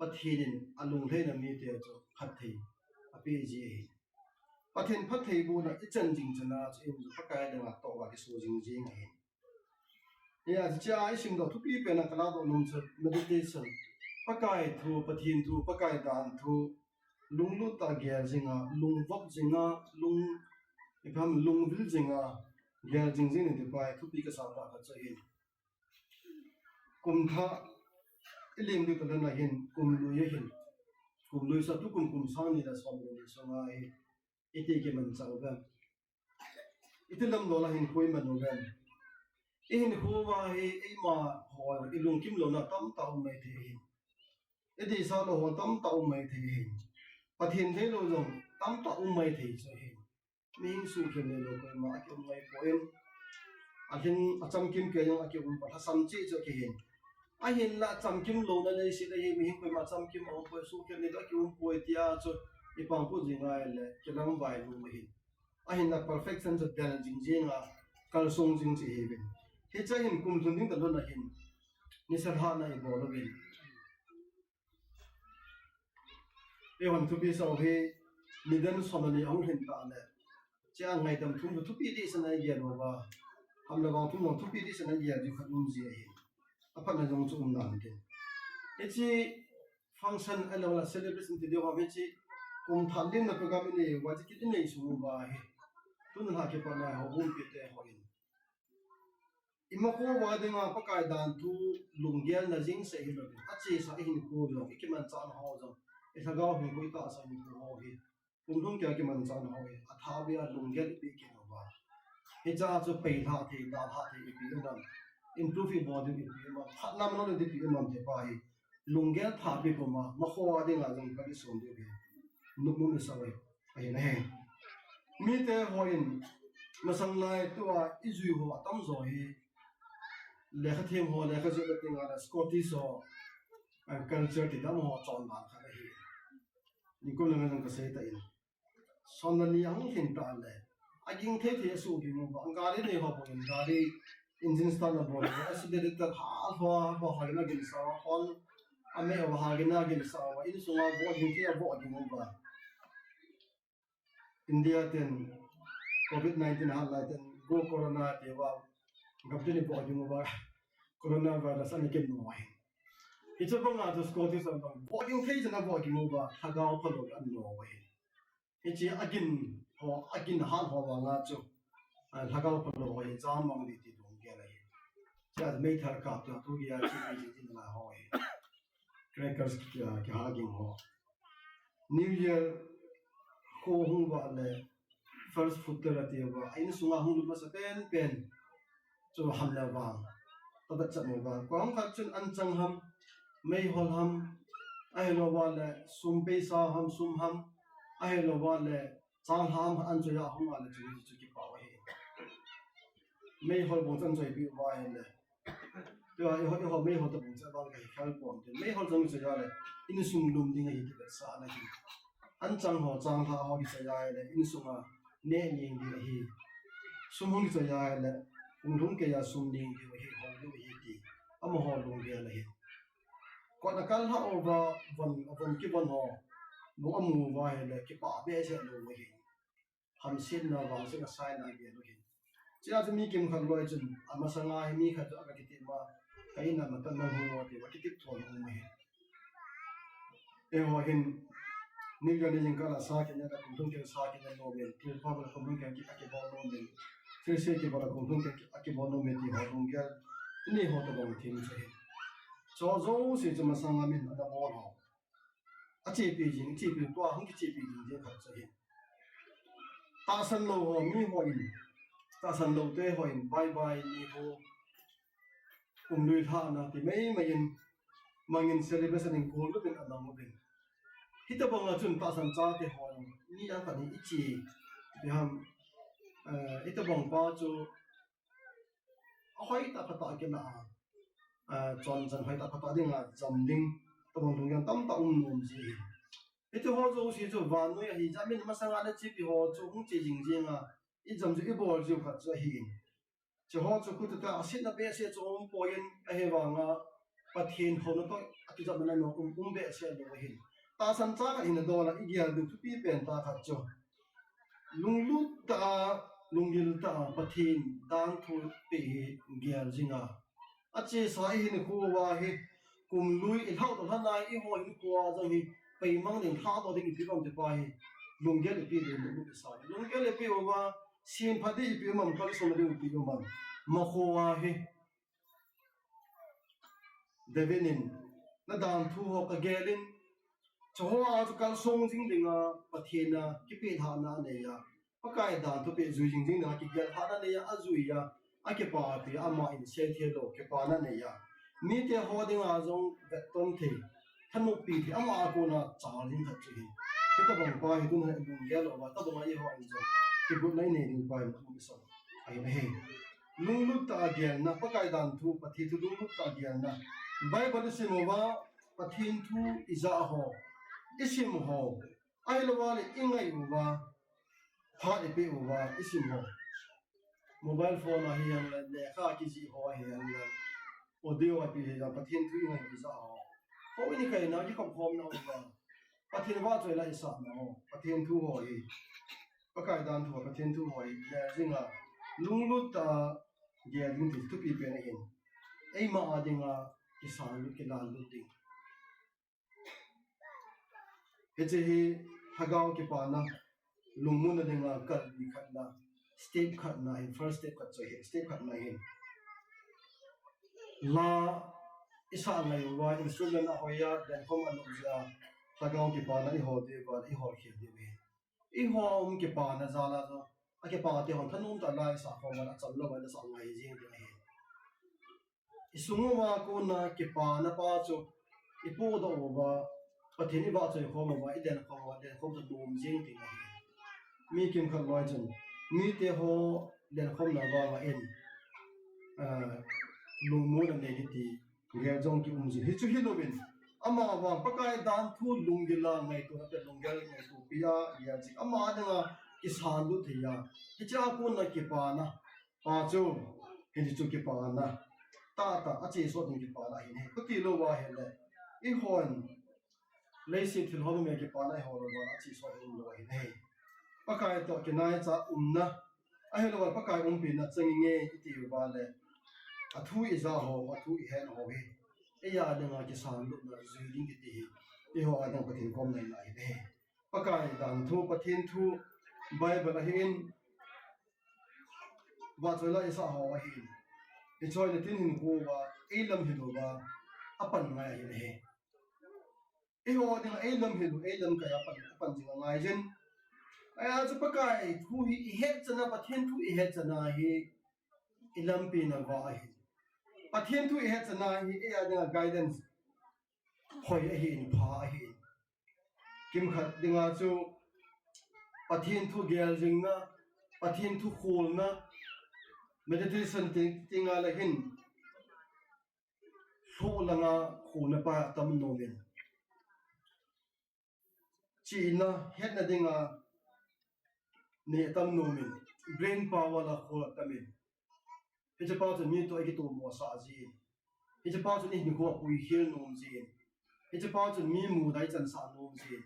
Pathen in alunglhaina mite chu phatthei apeh ji ahi. Pathen phattheibohna ichan jing chana chu ihinkho Pakai langa toh uva kiso jing jing ahi. Hijeh chun hichea isimdoh thupi pen a kalahdoh nom chu meditation, Pakai thu, Pathen thu, Pakai dan thu, lunglut tah a gel jinga, lungvop jinga, lung, ipi ham, lungvil jinga gel jing jing in tipa hi thupi kasah tah khat chu ahin. Kum thah ilim diu tah lena hin, kum lui ahin, kum lui sa tukum kum sang ni le som le ni sunga hi, iti kimanchah uvem, iti lamdol a hinkho iman uvem? Ihinkho uva hi eima ho ilungkim louna tamtah um maithei ahin, ideisah lou ho tamtah um maithei ahin, Pathen theilou jong tamtah um maithei chu ahin. Mihem suhkhel neilou koima akium ngaipoi. Alhing achamkim kei jong akium poi, lhasam cheh chu akihin. Ahinla chamkim louna leiset a hi mihem koima chamkim aumpoi, suhkhel neilou akiumpoi tia chu i pangpu jing a le, kilang vai lu ma hin. A hin a perfection chu del jing jing a, kalsong jing chi hi vin. Hi cha hin kum thun ding ta lona hin. Ni sa ha na i bol vin. Ei hon thupi sau hi, nidan som ni ahung hin ta le. Chia ngaidam thum thupi di sa na i gel uva. Ham le vang thum vang thupi di sa na i gel di khat um ji ahi. A phat na jong chu um nan din. Hichi function a lo la celebration ti di ho hichi. Kum than din na program ni wa ti ki din nei su uva hi. Tun ha ki pa na ho bum pi te ho in. Ima ko wa dinga Pakai dan thu lunggel na jing se hi lo. A che sa i hin ko lo. I ki man cha na ho jong. I thagau hin ko i ta sa hin ko ho hi. Kum lhung kia kiman chan ho hi, a tha bia lunggel ipi kit uva. Hi cha chu pei lha thei, da lha thei ipi um am. Improve i bol ding ipi um am. Phat nam lo ding ipi um am te pa hi. Lunggel tha pi puma, ma kho a ding a jong ka di som ding hi. Nuk nuk ni sa wai. Ahi na he. Mi te ho in, masang lai tua i jui ho a tam zo hi. Lekha them ho, lekha jui ka ting a la Scottish ho. Culture ti dam ho chon dan kha hi. Ni ko langa jong ka sei ta in. Som le ni ahung hin ta le. A ging thei thei a su ging uva. Gari nei ho bang in gari engine start na bol. Accelerator ha ho ho ha na ging sa ho. A me ho ha na ging sa ho. In sunga bo ging thei a bo ging uva. India ten covid nineteen ha la ten go corona te wa. Gap ten bo ging uva. Corona virus ani ken no hin. Hichu banga chu Scottish an bang. Bo ging thei jana bo ging uva. Thagau pha lo an no hin. Hichi a gin ho, a gin han ho vanga chu, ah, lhagao palo ho hi jam mang di ti dong kia la hi. Chia mei thar kap tu tu kia chi pi chi ti na ho hi. Crackers kia, kia ha ging ho. New Year ko hung va le first fruit la ti va. A in sunga hung lu masa pen pen. Chu ham le vang. Tabat chat mo vang. Ko ham khat chun an chang ham, mei hol ham, ahi lo va le sum peisa ham, sum ham, ahi lo va le chang ham an chu ya hung a le chu chu ki pau ahi. Mei hol bong chan choi pi va ahi le. Tua i ho, i ho mei hol ta bong cha vang ka hi khal pom te. Mei hol chang chu ya le. In sum lum ding ahi ti sa na hi. An chang ho, chang lha ho kicha ya le, in sunga ne ning di ahi. Sum hung kicha ya le, ung lung ke ya sum ning di ahi, ho di ahi ti. Ama ho lung ke le hi. Ko na kal ha o va, von, von ki von ho. Lung amu va he le, ki pa be se lo ahi. Ham sin na va se ka sai na ge lo hi. Chia chu mi kim khat loi chun, a masanga hi mi khat chu a ka kiti ma, ka in a ma tan na hu ti va kiti thon hu ma hi. E ho hin, ni ga ni jing ka la sa ke na ka kum thung ke sa ke na no men, tu pa ba kum thung ke ki a ke ba no men. Thil se ke ba la kum thung ke ki a ke ba no men ti ho thung ke. Ni ho to ba thim se hin. Cho zo se chu masanga min a da bo ho. A chepi jing, chepi tua hung ki chepi jing je khat sa hin. Tahsan lou ho mi ho in. Tahsan lou te ho in bye bye ni ho. Kum lui lha na ti mei mei in. Mangin celebration in kul lu bin a nang lu bin. Hita bang a chun tahsan cha te ho in. Ni a ka ni i chi. Ti ham. Eh, hita bang pa chu. A hoi ta pha ta ke na. Eh, chon chan hoi ta pha ta ding a jam ding. Ta bang dung yang tam ta um nom ji. Hiti ho chu si chu van noi ahi, jam in masanga le chepi ho chu hung che jing jing a, i jam chu i bol jiu khat chu ahi in. Che ho chu kut ta a sit na be se chu um poi in ahi vang a, Pathen ho na to a ti jam na no um, um be se lo ahi. Tahsan cha ka in a dol a i gel du thupi pen ta khat chu. Lunglut ta, lunggil ta, Pathen dan thu pe hi gel jing a. A che sa i hin khu va hi, kum lui i hlau to hlan ai i ho hin khu a jong hi, peimang ding hlau to ding i pi bang te pa hi, lunggel i pi ding i sa. Lunggel i pi va, sin pha ding i pi mam kal so ding i pi mam. Ma khu va hi. David in, na dan thu ho ka gel in, cho ho a chu kal song jing ding a, Pathen a, kipe tha na nei a. Pakai dan thu pe zui jing jing na kigel ha na nei a, a zui a, a kipa pi ama in se the lo kipa na nei a. Mi te ho ding a jong vet ton thei, thanop pi thei ama a kona chal jing khat chu hi. Hita bang pa hi tun ha lunggel lo ba, ta bang a i ho in jong. Kigut nai nei ding pa in um so. Ahi na hi. Lunglut ta a gelna, Pakai dan thu, Pathen thu lunglut ta a gelna. Bible i sim uva, Pathen thu i ja ho, i sim ho. Ahilou vale, i ngai uva, phat i pe uva, i sim ho. Mobile phone a hihen lang, lekha kijih ho hihen lang, audio a pe hihen lang, Pathen thu i ngai u ja ho. Ho i ni kaina, kikhop khomna uva. Pathen vahchoi la i sahna ho. Pathen thu ho hi. Pakai dan thu, Pathen thu ho hi. Gel jing a, lunglut tah a gel ding ti thupi pen ahin. Eima a dinga, kisan lut, kilan lut ding. Hiche hi Lhagao kipana, lungmonna dinga kal ni khatna, step khatna hin, first step khat chu hi, step khatna hin. La i sa ngai uva, instrument a hoiya, lenkhom a nop jia, Lhagao kipana i hol diu va, i hol khel diu hi. I hol um kipana jal a chu, a kipa te hon thanom tah la i sa khom a, achal lou va i sa ngai jing ding ahi. I sung uva kona kipana pa chu i podoh uva, Pathen i vahchoi khom uva, i lenkhom uva, lenkhom chu nom jing ding ahi. Mi kimkhat loi chun, mite ho lenkhomna vang a in, ah, lungmonna nei ding ti, gel jong ki um jing. Hichu hilouvin, ama vang Pakai dan thu lunggil a ngaito, na pe lunggel ngaito pi a, gel jing. Ama dinga kisan lut thei a. Hiche a kona kipana pa chu, hiche chu kipana tahtah a chesot ding kipana ahin ahi. Chuti lou va ahile, i hon, leiset thil ho nom a kipana i hol uva, a chesot ding lou ahin ahi. Pakai toh kinaicha umna, ahilou va Pakai umpina chang inge i ti uva le, a thu i ja ho, a thu i het ho hi, eia dinga kisan lutna jui ding kiti hi, eiho a dinga Pathen kom naina ahin ahi. Pakai dan thu, Pathen thu, Bible ahin, vahchoi la i sa ho ahin. Hiche hi tin hinkho uva, eilam hil uva, apan ngai ahin ahi. Eiho dinga eilam hil u, eilam kai a pan, apan jing angai jin. Ahi chu Pakai thu hi i het chana, Pathen thu i het chana hi i lampina va ahi. Pathen thu i het chana hi eia dinga guidance hoi ahin, pha ahin. Kimkhat dinga chu Pathen thu gel jingna, Pathen thu kholna, meditation ti, ti ngal ahin. Lhoh langa khona pa atam nom in. Chihna, hetna dinga nei atam nom in. Brain power la khol atam in. Hiche pa chun mi toh akitomo sah jin. Hiche pa chun i hinkho a puikhel nom jin. Hiche pa chun mi muda i chansah nom jin.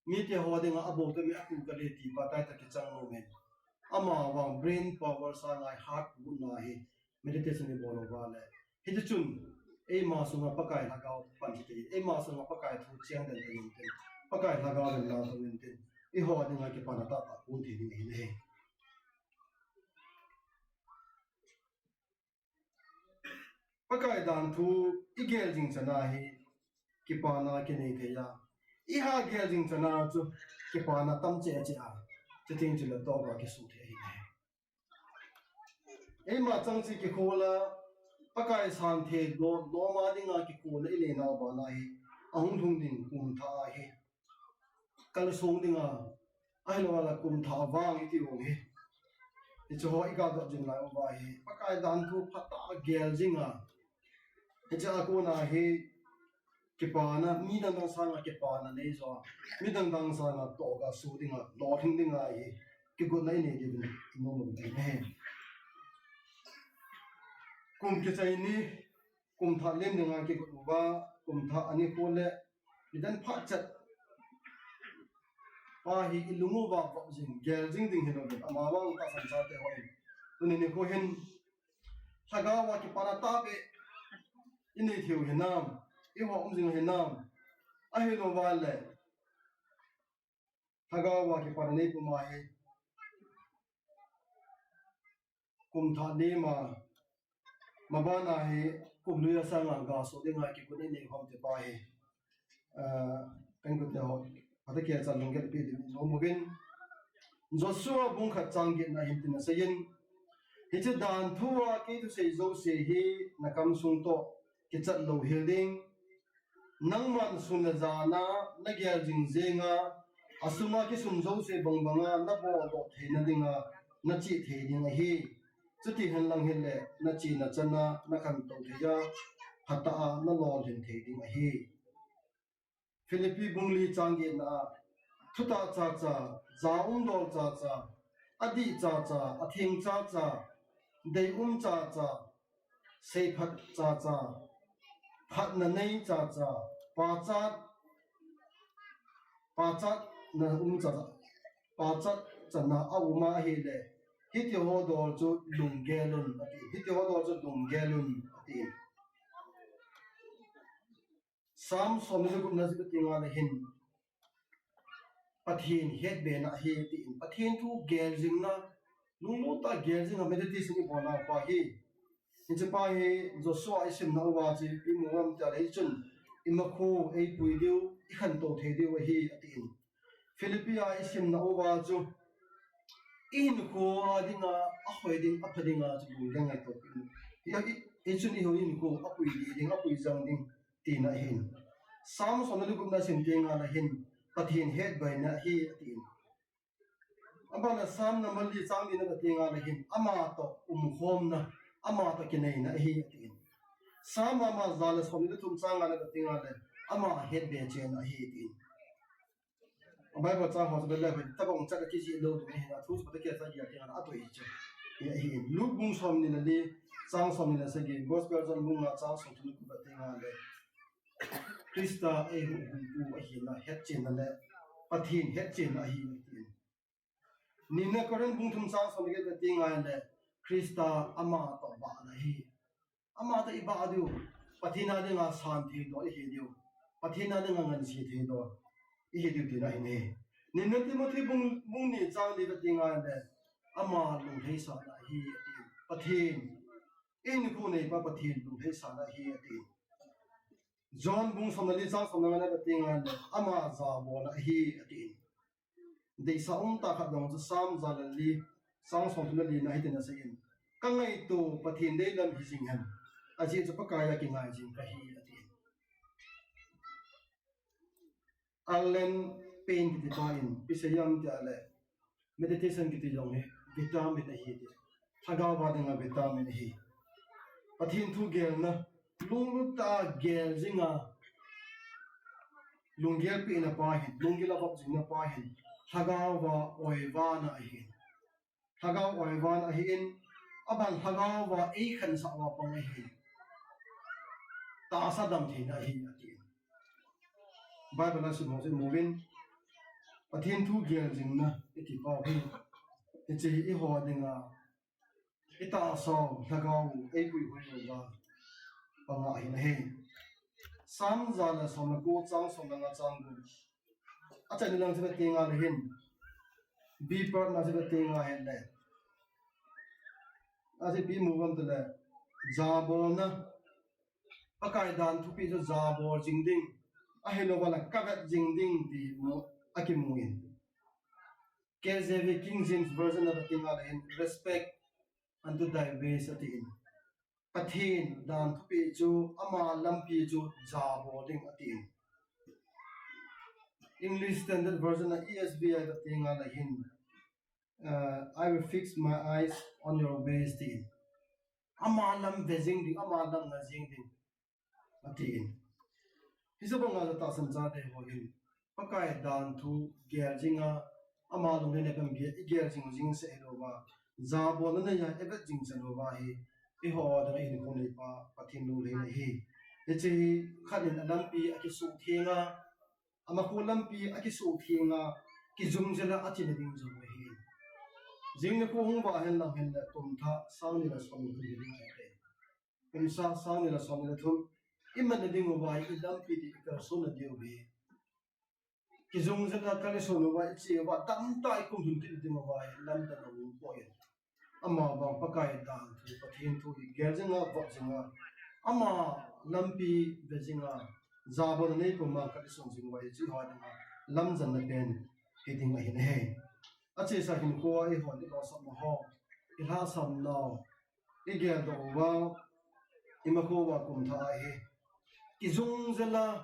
Mite ho dinga abol tah mi atu kale ti pa taitah kichang nom in. Ama vang brain power sanga i hat gutna hi meditation i bol uva le. Hiti chun, eima sunga Pakai Lhagao pan thei, eima sunga Pakai thu chang den thei intin, Pakai Lhagao in lau thei intin, eiho dinga kipana tahtah kon thei ding ahi. Pakai dan thu i gel jing chana hi kipana kinei thei a. I ha gel jing chana chu kipana tam cheh cheh a. Chuti chun le toh va kisu thei ahi. Eima chang chu kikhol a, Pakai san thei lou, lou ma dinga kikhol a i nei nau bana hi, ahung lhung ding kum thah ahi. Kalsong dinga, ahilou le kum thah vang i ti u hi. Hiche ho i ga dot jing lai uva hi, Pakai dan thu phatah a gel jing a. Hiche a kona hi, kipana, mi dang dang sanga kipana nei jo a, mi dang dang sanga toh ga su dinga, lolhing dinga hi, kigotna i nei diuvin i nom u ahi. Kum kichai ni, kum thah lem dinga kigot uva, kum thah ani kho le, nidan phat chet pa hi i lung uva vop jing, gel jing ding hilou, ama vang tahsan chate hon. Tuni nikho hin, Lhagao a kipana tahbeh i nei thei u hinam, i ho um jing hinam, ahilou vale. Lhagao a kipana nei puma hi, kum thah ni ma, ma bana hi, kum lui a sanga ga so dinga kigotna i nei khom te pa hi. Ah, kan kut te ho, ata kia chan lunggel pi ding nom uvin. Joshua bung khat chang get na hin tin asei in. Hiche dan thu a kei thusei jouse hi na kam sung toh kichat lou hel ding. Nangman sun le jan a na gel jing jeng a, asunga kisum jouse bang banga na bol doh theina dinga na chih thei ding ahi. Chuti hen lang hile na chihna chan a na khantou thei a, phatah a na lolhin thei ding ahi. Philippi bung li chang get na a, thutah chacha, jaumdol chacha, adih chacha, atheng chacha, deium chacha, seiphat chacha, phatna nei chacha, pachat, pachatna um chacha, pachat chana aum ahile, hitiho dol chu lunggelun ati. Hitiho dol chu lunggelun ati. Psalm somni le gupna chu kati ngal ahin, Pathen hetbena ahi ati. Pathen thu gel jingna, lunglut tah gel jingna meditation ibol nauva hi. Hiche pa hi Joshua isimna uva chu imu ngam tah le chun, imakhu eipui diu, ikhantou thei diu ahi ati. Philippi a isimna uva chu, ihinkho a dinga, ahoi ding, apha dinga chu lunggel ngaito. Hichun ihinkho apui ding, apui jang ding tina ahin. Psalm somni le gupna sim teng le hin, Pathen hetbena ahi ati. Abana Psalm number li chang lina kati ngal ahin, ama toh umkhomna, ama toh kineina ahi ati. Psalm ama ja le somni le thum chang ngal kati ngal le, ama hetbe chenna ahi ati. Bible chang ho chu le, tabang chat kijih lou ding ahi, athu chu pata kia cha ya ati ngal atoi chu. Ahi, Luke bung somni le li, chang somni le sagi, Gospel John bung nga chang somthum le gup kati ngal le, Christa eihuhhingpu ahina hetchenna le Pathen hetchenna ahi ati. Nina Corinth bung thum chang somni le get kati ngal le, Christa ama toh bahna ahi. Ama toh ibah diu, Pathen a dinga san thei dol ihi diu, Pathen a dinga ngansi thei dol ihi diu tina ahi. Nina Timothy bung, bung ni chang li kati ngal le, ama lunglhaisahna ahi ati. Pathen, ihinkho neipa Pathen lunglhaisahna ahi ati. John bung somna li chang somna nga na kati ngal le, ama jabolna ahi ati. Deisah umtah khat dong chu Psalm ja le li, chang somthum le lina hitin asei in, kangaito Pathen deilam hijing hen, ajeh chu Pakai a kingai jing kahi ati. Alan Payne kiti pa in, ipi asei em tia le, meditation kiti jong hi vitamin ahi ati. Lhagao a dinga vitamin ahi. Pathen thu gelna, lunglut tah a gel jinga, lunggel pehna pa hin, lunggel avop jingna pa hin, lhagao a oivana ahi. Lhagao oivana ahin, aban lhagao a eikhansah uva pang ahi. Tahsa damtheina ahi ati. Bible a sim ho chu imu uvin, Pathen thu gel jingna iti pau hi, hiche hi eiho dinga, itahsa u lhagao u eipuihoi uva panga ahin ahi. Psalm ja le som le ko chang som le nga chang gup. Achaina lang chu kati ngal le hin, B part na chu kati ngal le, achu ipi imu em tia le, jabolna, Pakai dan thupeh chu jabol jing ding, ahilouva le kavet jing ding ti mu, akimu in. K J V King James Version a kati ngal le hin, respect unto thy ways ati in. Pathen dan thupeh chu, ama lampi chu jabol ding ati in. English Standard Version a, E S V a kati ngal le hin, uh, I will fix my eyes on your ways ati in. Ama lam ve jing ding, ama lam nga jing ding ati in. Hiche banga tahsan chate ho hin, Pakai dan thu gel jinga, ama lunglhaina peng gel, igel jing jing seh hilouva, jabolna neiya ivet jing chan uva hi, eiho dinga ihinkho neipa Pathen lunglhaina ahi. Hiche hi khat in alampi akisuh thenga, amakhu lampi akisuh thenga, kijung jela achena ding jong ahi. Jing nikho hung vah hen lang hen le, kum thah sang ni le som ni le thum hi ding ahi. Kum sang, sang ni le som ni le thum imanna ding uva hi, ilampi ding ikalsonna diu hi. Kijung jela kalson uva iche uva, tamtah ikum lhun kit ding uva hi, lampi dang um poi. Ama vang Pakai dan thu, Pathen thu hi gel jinga, vop jinga, ama lampi ve jinga, jabolna nei puma kalson jing uva hi, hiche ho dinga lamjanna pen hi ding ahin ahi. Achesa hinkho a eiho ni losam ho, ilhahsam nau, igeldoh uva, imakho uva kum thah ahi. Kijung jela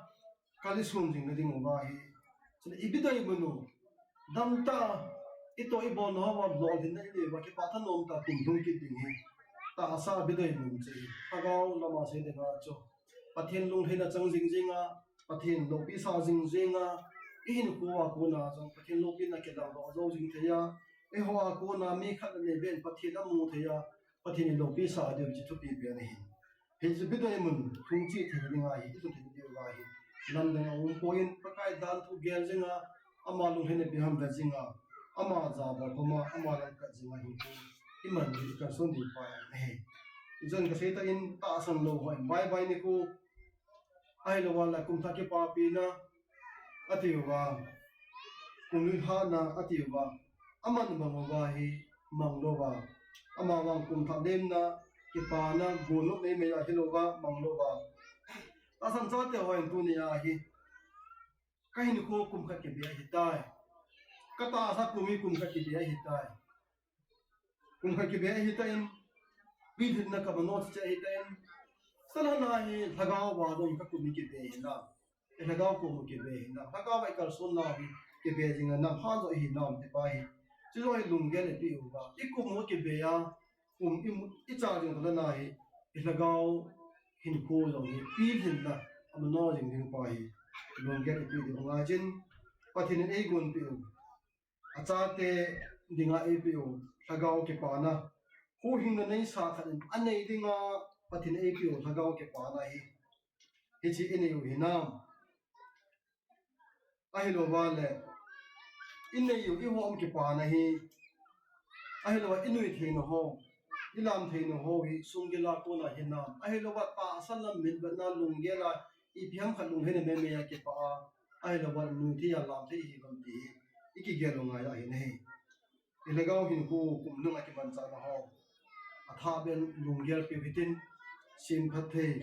kalson jing na ding uva hi, chule ipi dei manu, damtah a itoh ibolna hoa lolhinna inei uva, kipah thanom tah a kum lhung kit ding hi, tahsa a ipi dei manu chu, lhagao lama sei dinga chu, Pathen lunglhaina chang jing jinga, Pathen loupi sah jing jinga, ihinkho a kona jong Pathen loupina kidang doh jou jing thei a, eiho a kona mi khat le ni ven Pathen amu thei a, Pathen in loupi sah diu chu thupi pen ahi. Hiche bidai mun thung cheh thei ding ahi, i thung thei ding ahi. Lamdang a um poi, Pakai dan thu gel jing a, ama lunglhaina ipi ham vet jing a, ama jabol khom a, ama lamkat jing a hinkho iman ding, i kalson ding pa ahi. Ijeh inem kasei tah in tahsan lou hon bye bye nikho. Ahilouva la kum thah kipapina atiuva, kum lui hatna atiuva, aman bang uva hi mang louva, ama vang kum thah lemna, kipana, gonlou meimei ahilouva mang louva. Tahsan chate hon tuni a hi kahinkho kum khat kibe ahitai. Katahsa kum hi kum khat kibe ahitai. Kum khat kibe ahitan, pilhinna kaman nom cheh ahitan, sahlena hi lhagao a jong kakum hi kibe hinam, i lhagao kum kibe hinam, lhagao a i kalsonna hi kibe jing hinam, ha jo hinam ti pa hi. Chujoh hi lunggel ipeh uva, i kum u kibe a, kum i, i chah jing lhena hi, i lhagao hinkho jong hi pilhinna aman nom jing ding pa hi lunggel ipeh diu ngai jin, Pathen in eigonpeh u. Achate dinga eipeh u lhagao kipana, huhhingna neisah khat in anei dinga Pathen eipeh u lhagao kipana hi, hiche inei u hinam? Ahilouva le inei u, ihom kipana hi, ahilouva inui theina ho, ilam theina ho hi sunggil a kona hinam? Ahilouva tahsan lam, mitvetna, lunggel a, ipi ham khat lunglhaina meimei a kipah a, ahilouva nui thei a lam thei hi lam ti hi ikigel u ngai ahi. I lhagao hinkho kum nung a kimanchahna ho, athah beh in lunggel peh u hitin, semphat thei,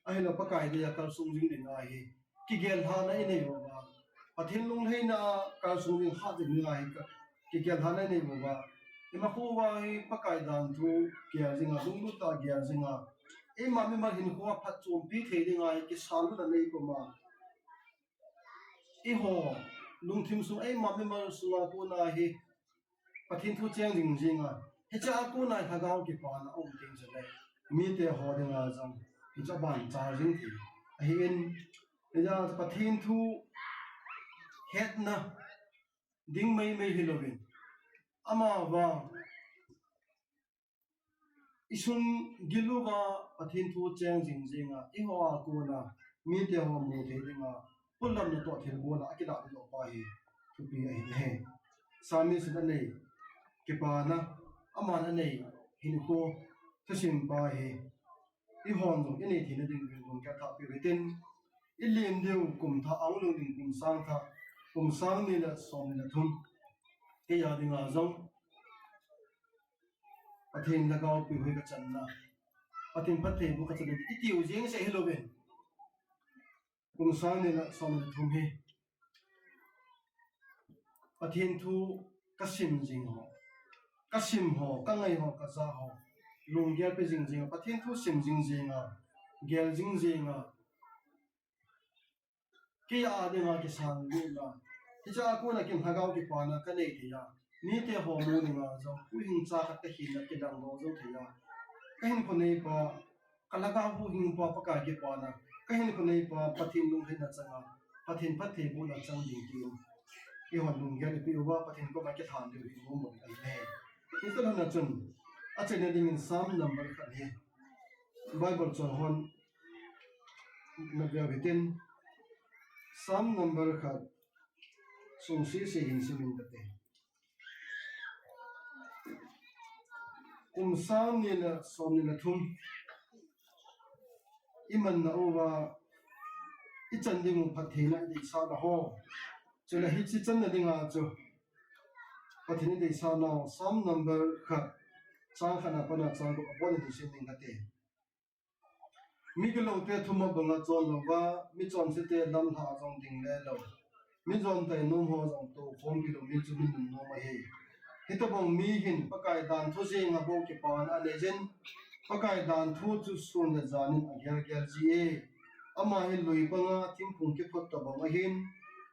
ahilou Pakai dia kalsong jing ding ahi. Kigel lhahna inei uva, Pathen lunglhaina kalsong jing hat ding ahi. Kigel lhahna inei uva, imacha uva hi Pakai dan thu gel jing a, lunglut tah a gel jing a, eima mimal hinkho a phatchompi thei ding ahi, kisan lutna nei puma. Eiho lungthim sung, eima mimal sunga kona hi Pathen thu cheng jing jing a, hiche a kona lhagao kipana um ding chule mite ho dinga jong hiche a ban chal jing thei ahin, hiche a Pathen thu hetna ding meimei hilouvin, amavang isunggil uva Pathen thu cheng jing jing a, eiho a kona mite ho mu thei dinga, pullam natoh thil bol a akilah ding pa hi thupi ahi. Psalmist in anei kipana, aman anei hinkho thusim pa hi eihon jong inei theina ding lunggel thah peh u hitin, ilim diu kum thah, ahung lhung ding kum sang thah, kum sang ni le som ni le thum, keiya dinga jong Pathen lhagao peh u hi kachanna, Pathen phattheiboh kachanna itiu jeng seh hilouvin, kum sang ni le som ni le thum hi Pathen thu kasim jing ho, kasim ho, kangai ho, kaja ho, lunggel pe jing jing a, Pathen thu sim jing jing a, gel jing jing a, keiya dinga kisan lutna, hiche a kona kin lhagao kipana kanei thei a, mite ho mu dinga jong huhhingsa khat kahina kidang doh jou thei a, kahinkho neipa, kalhagao huhhingpa Pakai kipana, kahinkho neipa Pathen lunglhaina chang a, Pathen phattheibohna chang ding tin, eihon lunggel ipeh uva Pathen koma kilhan diu hi nom ahi. Hitalhona chun, achaina dingin Psalm number khat hi Bible chon hon naveu hitin, Psalm number khat sung sese hin simin tate. Kum sang ni le som ni le thum imanna uva ichan ding u phattheina ideisahna ho, chule hiche channa dinga chu Pathen ideisahna ho, Psalm number khat, chang khatna pana chang gup abon in hin sim ding kate. Migiloute thum abanga chon louva, michonsete lamlhah a jong ding le lou, mijontai nom ho jong toukhom kilou mi chu mi nunnom ahi. Hitobang mi hin Pakai dan thu jenga bou kipana anei jin, Pakai dan thu chu sun le jan in agelgel ji e. Ama hi lui panga thingphung kiphut tobang ahin,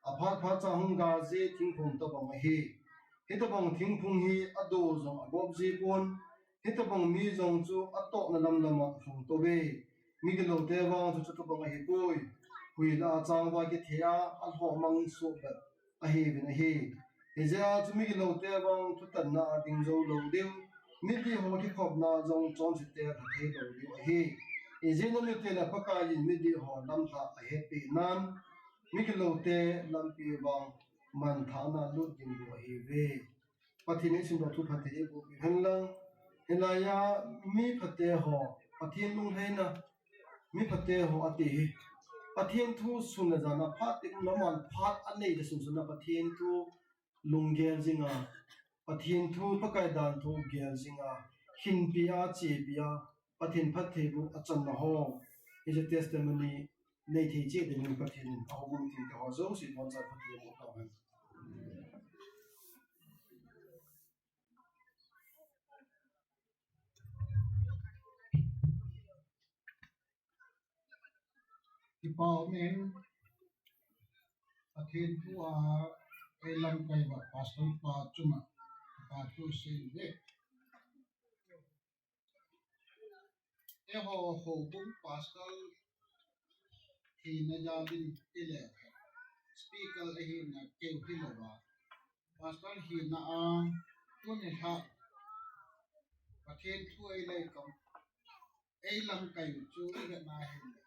aphat phat cha hung gal ji thingphung tobang ahi. Hitobang thingphung hi ado jong agop ji pon, hitobang mi jong chu atohna lamlam a alhung touve. Migiloute vang chu chutobang ahipoi. Hui lah a chang uva kithei a, alhoh mang soh bep ahiuvin ahi. Hijeh a chu migiloute vang thutanna a ding jou lou diu, midih ho kikhopna jong chonse te lha thei lou diu ahi. Hijeh a nute le Pakai in midih ho lamlhah ahetpeh nan, migiloute lampi vang manthahna lut ding diu ahiuve. Pathen in simdoh thu phatthei eiboh peh hen lang. Hilai a mi phate ho, Pathen lunglhaina, mi phate ho ati hi, Pathen thu sun le jan a phat teng lam a phat anei le sunsun a Pathen thu lunggel jing a, Pathen thu, Pakai dan thu gel jing a, hinpi a, chepi a, Pathen phattheiboh a channa ho, hiche testimony nei thei cheh dingin Pathen in ahoubung thengte ho jouse boncha phatthei boh tahen. Kipa um in, Pathen thu a eilamkai uva Pastor pa chunga kipa thu sei uve. Eiho houbung pastor hina jal in ile, speaker ahina keu hilouva, pastor hina a tuni lha Pathen thu eilei kam, eilamkai u chu ivet na hile,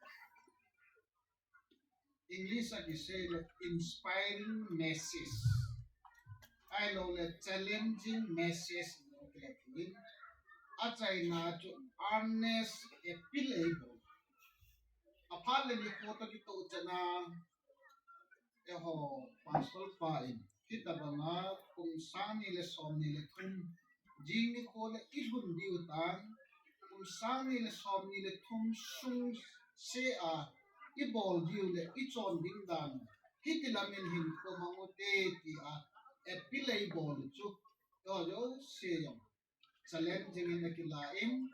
English a kisei le inspiring message, ahilou le challenging message, no kile thil in, achaina chu earnest appeal eibol. Aphat le nikho toh kitoh chan a, eiho pastor pa in, hitobang a kum sang ni le som ni le thum, jing nikho le ilhun diu tan, kum sang ni le som ni le thum sung se a ibol diu le ichon ding dan, hiti lam in hinkho mang ute tia appeal eibol chu, eiho jouse jong challenge jing in akilah in,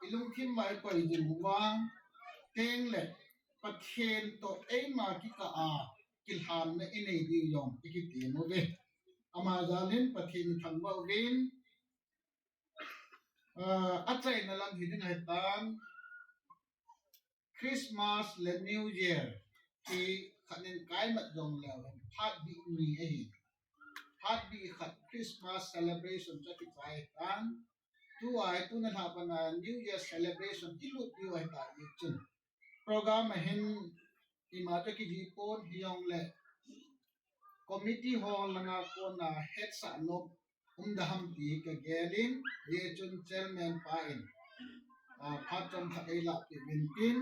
ilungthim uva ikoi jing uva, teng le Pathen toh eima kikah a kilhanna inei diu jong ikiti uve. Ama jal in Pathen thangvah uvin, ah, achaina lam hiding ahitan, Christmas le New Year hi khat in kaimat jong leu hen, phatbih ni ahi. Phatbih khat Christmas celebration chu akichai ahitan, tua hi tuni lha pat a New Year celebration ilut diu ahitai chun, program a hin ima chu kijih pon, hijongle committee ho langa kona hetsah nom um da ham ti kagel in, hichun chairman pa in, ah, phat chomkhat eilahpeh uvin tin,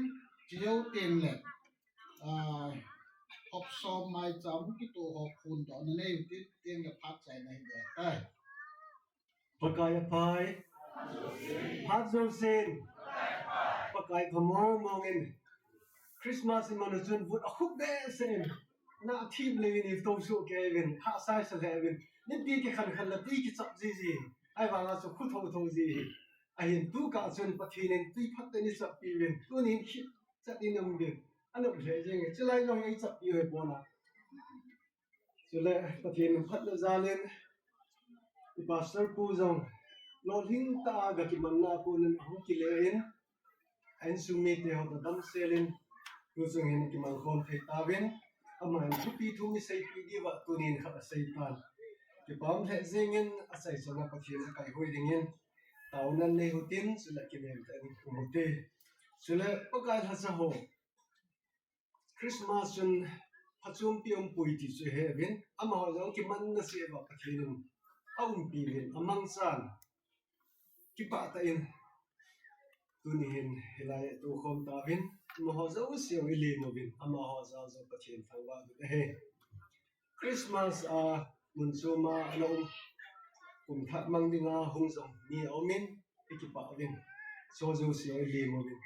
chujou teng le, ah, hop som maicham kitoh ho phondohna nei utin, teng le phat chaina hi ding ahitai. Pakai aphai. Phat jousen Pakai phamong mong in. Christmas iman u chun vut akhup behseh in, na athim lei in itoh soh kei uvin, hahsa sa lheh uvin, nipi kikhen khen le tui kichap jiji, ahivang a chu khu thotho ji hi. Ahin tukah chun Pathen in tui phatah in eichappi uvin, tunin khitchet in um uvin, anop lheh jeng e, chulai jong eichappi u hi pona. Chule Pathen phatna jal in, i pastor pu jong lolhing tah a gakimanna a kon in ahung kile in, a insung mite ho toh damsel in, tuchung hin kiman khom thei tauvin, aman thupi thu mi seipi diuva tunin khat asei tan. Kipa um lheh jeng in, achai chang a Pathen akaihoi dingin taona nei utin, chule kinem tah in um ute. Chule Pakai lhacha ho, Christmas chun phachompi umpoi ti chu heuvin, amaho jong kimanna seh uva Pathen in aumpi uvin, amangchan kipah tah in tuni hin hilai a itoh khom tauvin, amaho jouse jong ilem uvin, amaho jal jong Pathen thangvah uvin ahi. Christmas a mun chom a ana um, kum thah mang dinga hung jong mi aumin, ikipah uvin, amaho jouse jong ilem uvin.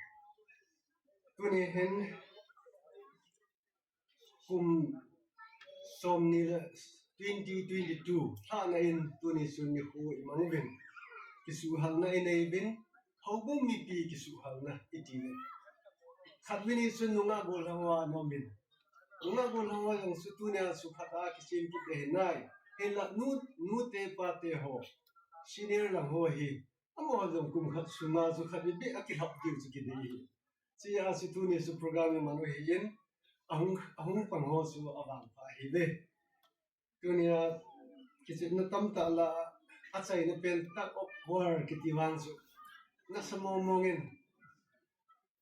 Tuni hin kum somni le twenty twenty-two lhahna in tuni chun nikho imang uvin, kisuhhalna inei uvin, houbung mipi kisuhhalna iti uvin. Khatvei ni chun nungah gollhang ho ana umin, nungah gollhang ho jong chu tunia chu phat a kichem kit ahi nai. Hinla nu, nute pate ho, senior lang ho hi, amaho jong kum khat sunga chu khatvei beh akilhap diu chu kidei ahi. Chujeh a chu tuni chu program iman u ahin, ahung, ahung pang ho chu avangpha ahiuve. Tunia kichepna tamtah lah a, achaina pen tug of war kiti vang chu nasa mong mong in,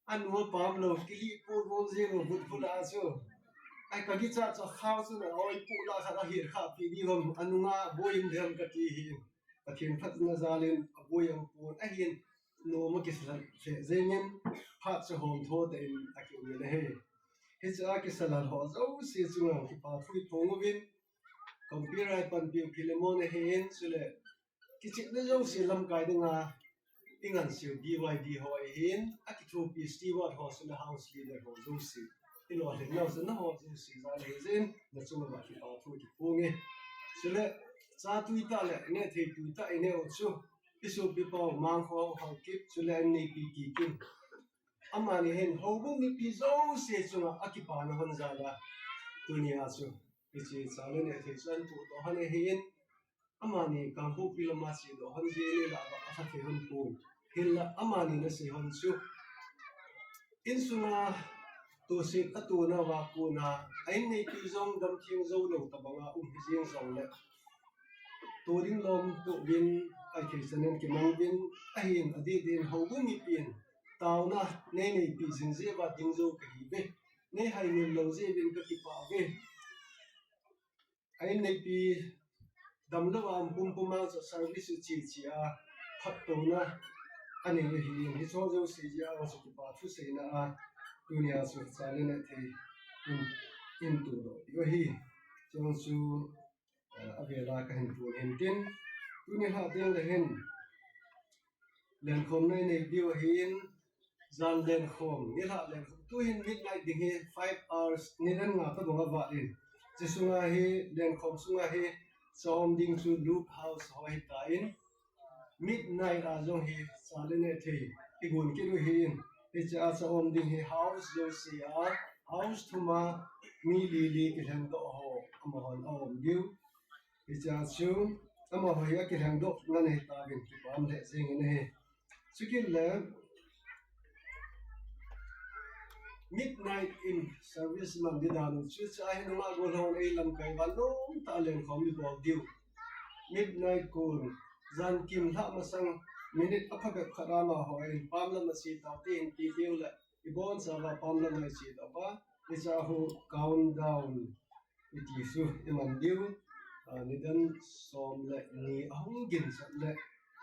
anu apan lou, kilih pu bol jing u, vut vut a chu. Ai, ka kichat chu khau chu na, oi, pu la khat a hir kha pi di hom, anunga boi in dem kati hi. Pathen phatna jal in aboi ampon ahin, nom a kisalat lheh jeng in, phat chu hom tho tah in akium in ahi. Hiche a kisalat ho jouse chunga kipa thu iphong uvin, Kompirai panpiu Philemon ahin, chule kichepna jouse lamkai dinga ingansei u B Y D ho ahin, akithopi steward ho chule house leader ho jouse, ilolhin nau chu naho jouse jal ahi jeh in, nachung uva kipa thu kiphong e. Chule cha tui tah le neh thei tui tah ineh u chu, isopi pau Mangkho Haokip, chule anneipi Kikim. Amani hin houbung mipi jouse chunga akipana hon jal a, tunia chu hiche cha le neh thei chu ahin pohdoh hon ahin, amani Kangpokpi lama chedoh hon jeh in la ba atha thei hon pon. Hinla amani nasei hon chu, insunga toset atona uva kona, a inneipi jong damtheng jou lou tobanga um hijeng jongle, to ding lom toh uvin, aithei chan in kimang uvin, ahin adeh deh in houbung mipin taona neineipi jing jeh uva ding jou kahiuve. Neihai ngil lou jeh uvin kakipah uve. A inneipi damlou a um pumpum a chu service u che che a phattouna anei ahin, hicheho jouse jeh a chu kipa thuseina a tunia chu cha le neh thei in, in todoh diu ahi. Chujong chu, eh, avel a kahin pon hintin, tuni lhah teng le hin lenkhomna inei diu ahin, jan lenkhom, nilhah lenkhom, tuhin midnight ding hi five hours, nidan nga tobang avat in, hiche sunga hi, lenkhom sunga hi cha um ding chu loop house ho ahitan, midnight a jong hi cha le neh thei igon kit u ahin, hiche a cha um ding hi house jouse a, house thum a mi li li kilhengdoh ho amahon aum diu. Hiche a chu amaho hi akilhengdoh ngan ahitauvin kipah lheh jeng in ahi. Chukit le midnight in service man ding dan u chu, hiche a hi nungah gollhang hon eilamkai uva nomtah a lenkhom ibol diu. Midnight kon, jankim lhah masang minute aphabep khat a amaho in pam lam a che taute, hinti teng le ibonchauva pam lam a iche tauva, hiche a hi countdown iti chu iman diu, ah, nidan som le ni ahung ginchat le,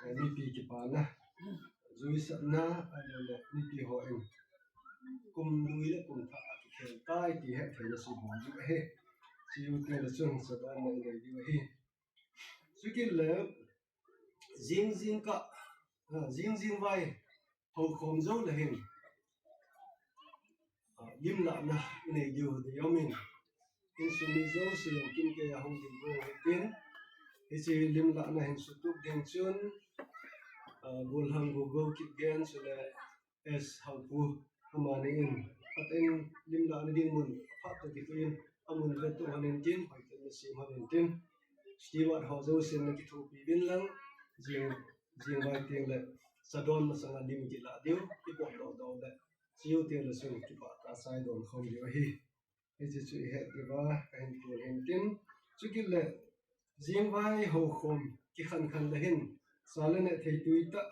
eh, mipi kipana, juisatna, ahilou le mipi hon kum lui le kum thah akikhel tai ti hettheina chu ibol diu ahi. Chujou teng le chun chadonna inei diu ahi. Chukit le jing jingkah, ah, jing jingvai houkhom jou le hin, ah, limlahna inei diu ding aumin, insung mi jouse jong kimkei a hung ding bou hitin, hiche limlahna hin sutup ding chun, ah, gollhang Gogo Kipgen chule S Haopu, amani in, atin limlahna ding mun aphat toh kitoh in, amun vettoh hon intin, hoitah in nasem hon intin, steward ho jousen nakithopi uvin lang, jing, jingvai teng le chadon masanga lim kilah diu ipotdoh doh le, chujou teng le chun kipah tah a cha idon khom diu ahi. Hiche chu ihet diuva kahin pon hintin, chukit le jingvai houkhom kikhen khen le hin cha le neh thei tuitah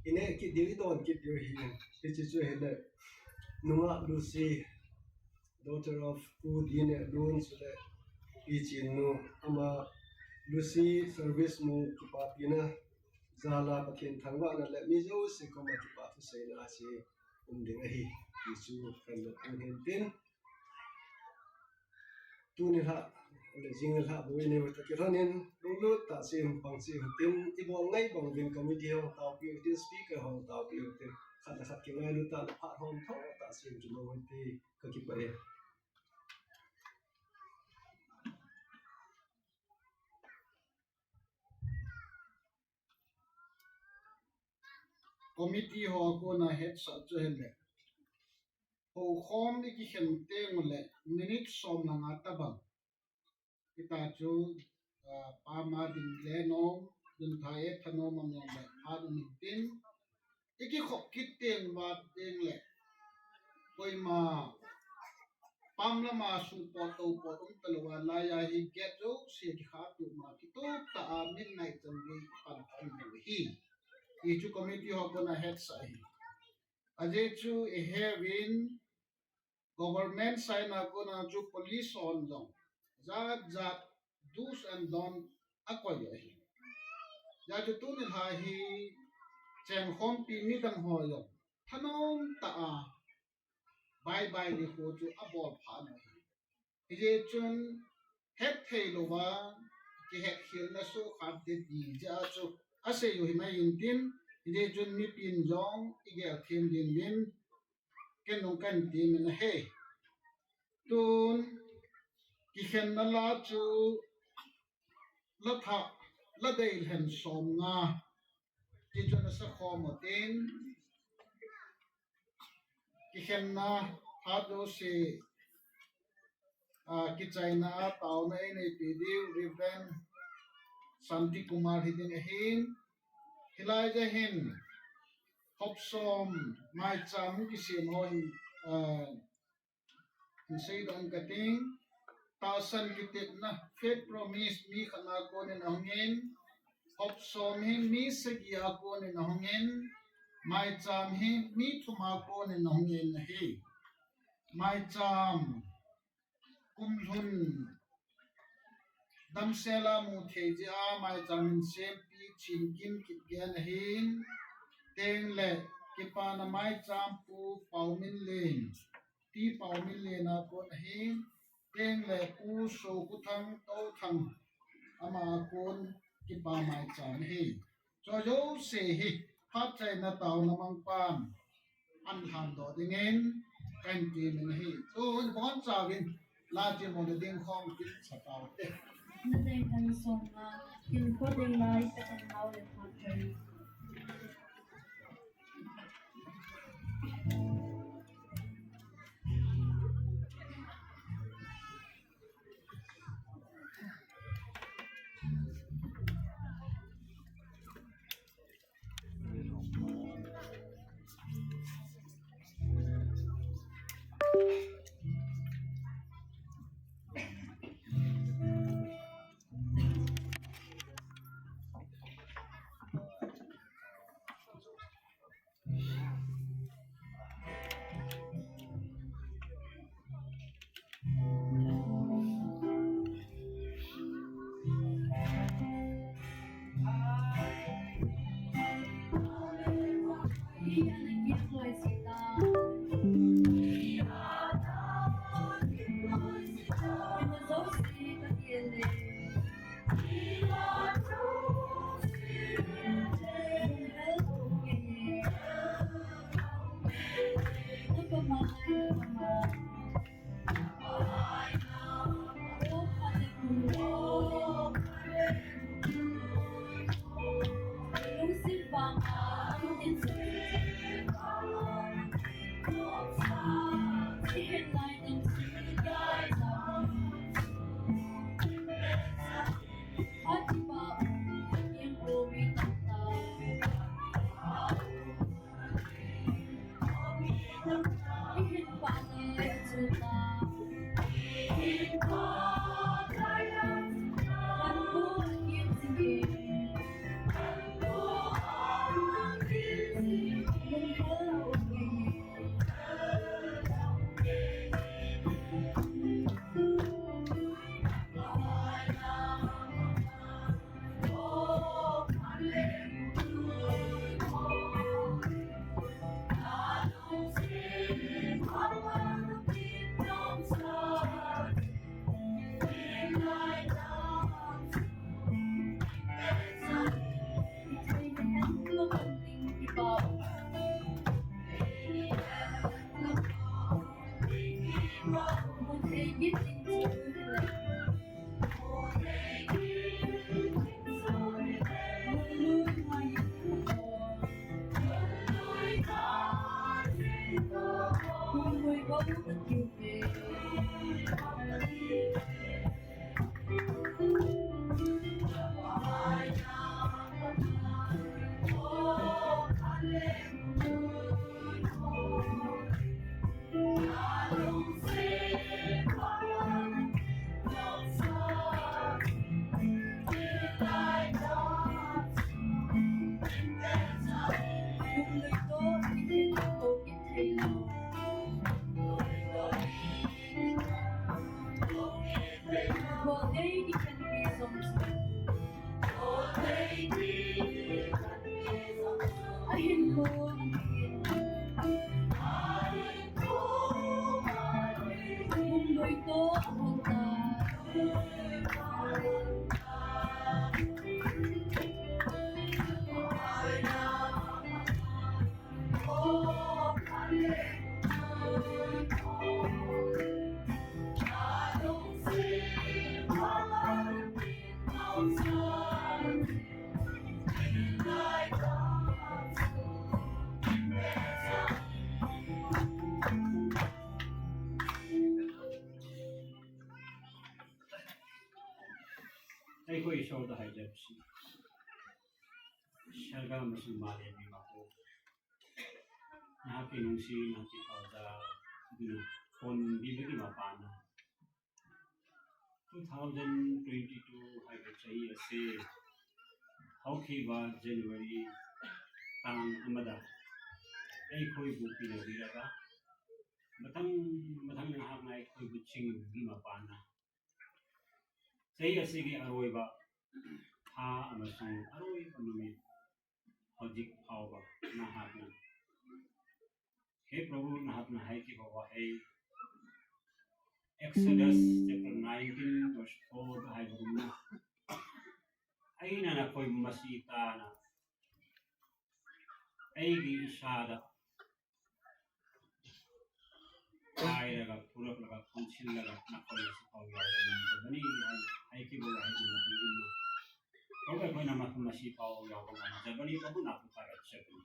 ineh kit diu, idon kit diu ahi. Hiche chu ahile nungah Lucy, daughter of Pu Dinehlun chule Pi Chinnu, ama Lucy service mu kipapina jal a Pathen thangvahna le mi jouse koma kipa thuseina a che um ding ahi ti chu kahin pon hintin, tuni lhah le jing lhah bou inei u toh kilhonin lunglut tah cheh in pang cheh u hitin, ibol ngai bang uvin committee ho taopiu hitin, speaker ho taopiu hitin, khat le khat kingailu tah le phat hom tho tah cheh in kimang u hite, kakipah e. Committee ho a kona hetsah chu ahile, houkhom ikikhen teng ule minute som le nga tobang, hita chu, ah, pam a ding le nom, ding tha e thanom anom le phat um intin, ikikhop kit teng uva teng le koima Pam lama su po to po um talou a, laiya hi gate jouse kikha tu ma kitu ta a midnight chan gei pan thum u hi. Hichu committee ho kona hetsah hi. Ajeh chu ihevin government side a kona chu police hon jong jat jat do's and don't akoi u ahi. Hijeh chu tuni lha hi chengkhompi midang ho jong thanom ta a bye bye nikho chu abol pha u ahi. Hijeh chun hetthei louva kihetkhelna sukha te ti jeh a chu asei u hi mai intin, hijeh chun mipin jong igel them dingin ken jong kan ti min ahi. Tun kikhenna la chu la thah, la deilhen som nga ti chu nasa khom u tin, kikhenna phat jouse a kichaina a taona einei peh diu Reverend Santi Kumar hiding ahin, hilai jeh hin hop som maicham kisem ho hin, a, hin seidoh kating, tahsan kitepna, faith promise, mi khat na konin ahungin, hop som hi mi sagi a konin ahungin, maicham hi mi thum a konin ahungin ahi. Maicham kum lhun damsel a mu thei jeh a maicham hin sempi Chinkim Kipgen ahin, tengle kipana maicham Pu Pauminlen, Pi Pauminlen a kon ahin, tengle Pu Sokuthang Touthang ama a kon kipa maicham ahi. Chu jouse hi phatchaina taona mangpan ahin lhandoh dingin kahin ti min ahi. Tun bonchauvin la chimona ding khom kin sa taute. Na ding kan song na, kin ko ding lai ka kan nau le phatchai. ꯑꯩꯈꯣꯏ ꯏꯁꯣꯔꯗ ꯍꯥꯏꯖꯕꯁꯤ, ꯁꯔꯒ ꯑꯃꯁꯨꯡ ꯃꯥꯂꯦꯝꯒꯤ ꯃꯄꯨ, ꯅꯍꯥꯛꯀꯤ ꯅꯨꯡꯁꯤ, ꯅꯍꯥꯛꯀꯤ ꯄꯥꯎꯇꯥꯛ ꯑꯗꯨꯅ ꯊꯣꯟꯕꯤꯕꯒꯤ ꯃꯄꯥꯟꯅ, two thousand twenty-two ꯍꯥꯏꯕ ꯆꯍꯤ ꯑꯁꯤ ꯍꯧꯈꯤꯕ January ꯇꯥꯡ ꯑꯃꯗ ꯑꯩꯈꯣꯏꯕꯨ ꯄꯤꯅꯕꯤꯔꯒ, ꯃꯊꯪ ꯃꯊꯪ ꯅꯍꯥꯛꯅ ꯑꯩꯈꯣꯏꯕꯨ ꯆꯤꯡꯕꯒꯤ ꯃꯄꯥꯟꯅ, ꯆꯍꯤ ꯑꯁꯤꯒꯤ ꯑꯔꯣꯏꯕ ꯊꯥ ꯑꯃꯁꯨꯡ ꯑꯔꯣꯏꯕ ꯅꯨꯃꯤꯠ ꯍꯧꯖꯤꯛ ꯐꯥꯎꯕ ꯅꯍꯥꯛꯅ, ꯍꯦ ꯄ꯭ꯔꯚꯨ, ꯅꯍꯥꯛꯅ ꯍꯥꯏꯈꯤꯕ ꯋꯥꯍꯩ, Exodus chapter nineteen verse four ꯗ ꯍꯥꯏꯕꯒꯨꯝꯅ, "ꯑꯩꯅ ꯅꯈꯣꯏꯕꯨ ꯃꯁꯤ ꯇꯥꯅ ꯑꯩꯒꯤ ꯏꯁꯥꯗ ꯄꯥꯏꯔꯒ, ꯄꯨꯔꯛꯂꯒ, ꯈꯣꯡꯁꯤꯜꯂꯒ ꯅꯈꯣꯏ ꯑꯁꯤꯐꯥꯎ ꯌꯥꯎꯕ ꯉꯝꯖꯕꯅꯤ" ꯍꯥꯏꯅ ꯍꯥꯏꯈꯤꯕ ꯋꯥꯍꯩꯒꯤ ꯃꯇꯨꯡ ꯏꯟꯅ, ꯍꯧꯖꯤꯛ ꯑꯩꯈꯣꯏꯅ ꯃꯐꯝ ꯑꯁꯤꯐꯥꯎ ꯌꯥꯎꯕ ꯉꯝꯖꯕꯅꯤ꯫ ꯄ꯭ꯔꯚꯨ ꯅꯥꯕꯨ ꯊꯥꯒꯠꯆꯕꯅꯤ꯫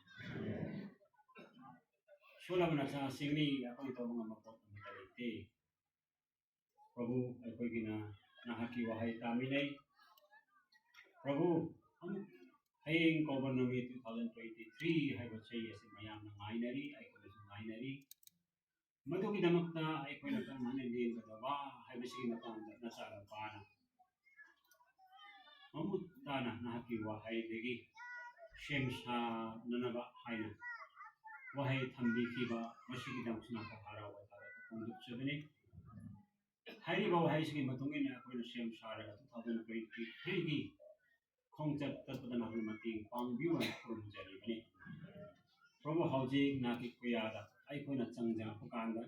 ꯁꯣꯜꯂꯕ ꯅꯆꯥꯁꯤꯡꯅꯤ, ꯑꯩꯈꯣꯏ ꯇꯧꯕ ꯉꯝꯕ ꯄꯣꯠ ꯑꯃꯠꯇ ꯂꯩꯇꯦ꯫ ꯄ꯭ꯔꯚꯨ, ꯑꯩꯈꯣꯏꯒꯤꯅ ꯅꯍꯥꯛꯀꯤ ꯋꯥꯍꯩ ꯇꯥꯃꯤꯟꯅꯩ꯫ ꯄ꯭ꯔꯚꯨ, ꯑꯃꯨꯛ ꯍꯌꯦꯡ ꯀꯧꯕ ꯅꯨꯃꯤꯠ two thousand twenty-three ꯍꯥꯏꯕ ꯆꯍꯤ ꯑꯁꯤ ꯃꯌꯥꯝꯅ ꯉꯥꯏꯅꯔꯤ, ꯑꯩꯈꯣꯏꯅꯁꯨ ꯉꯥꯏꯅꯔꯤ꯫ ꯃꯗꯨꯒꯤꯗꯃꯛꯇ ꯑꯩꯈꯣꯏꯅ ꯀꯔꯝꯍꯥꯏꯅ ꯂꯦꯡꯒꯗꯕ ꯍꯥꯏꯕꯁꯤꯒꯤ ꯃꯇꯥꯡꯗ ꯅꯆꯥꯅꯨꯄꯥꯅ ꯃꯃꯨꯠ ꯇꯥꯅ ꯅꯍꯥꯛꯀꯤ ꯋꯥꯍꯩꯗꯒꯤ ꯁꯦꯝ ꯁꯥꯅꯅꯕ ꯍꯥꯏꯅ ꯋꯥꯍꯩ ꯊꯝꯕꯤꯈꯤꯕ, ꯃꯁꯤꯒꯤꯗꯃꯛꯁꯨ ꯅꯍꯥꯛꯄꯨ ꯍꯔꯥꯎꯕ ꯊꯥꯒꯠꯄ ꯐꯣꯡꯗꯣꯛꯆꯕꯅꯤ꯫ ꯍꯥꯏꯔꯤꯕ ꯋꯥꯍꯩꯁꯤꯒꯤ ꯃꯇꯨꯡ ꯏꯟꯅ ꯑꯩꯈꯣꯏꯅ ꯁꯦꯝ ꯁꯥꯔꯒ two thousand twenty-three ꯒꯤ ꯈꯣꯡꯆꯠ ꯆꯠꯄꯗ ꯅꯍꯥꯛꯅ ꯃꯇꯦꯡ ꯄꯥꯡꯕꯤꯌꯨ ꯍꯥꯏꯅ ꯈꯨꯔꯨꯝꯖꯔꯤꯕꯅꯤ꯫ ꯄ꯭ꯔꯚꯨ, ꯍꯧꯖꯤꯛ ꯅꯍꯥꯛꯀꯤ ꯈꯨꯌꯥꯗ ꯑꯩꯈꯣꯏꯅ ꯆꯪꯖꯔꯛꯄ ꯀꯥꯟꯗ,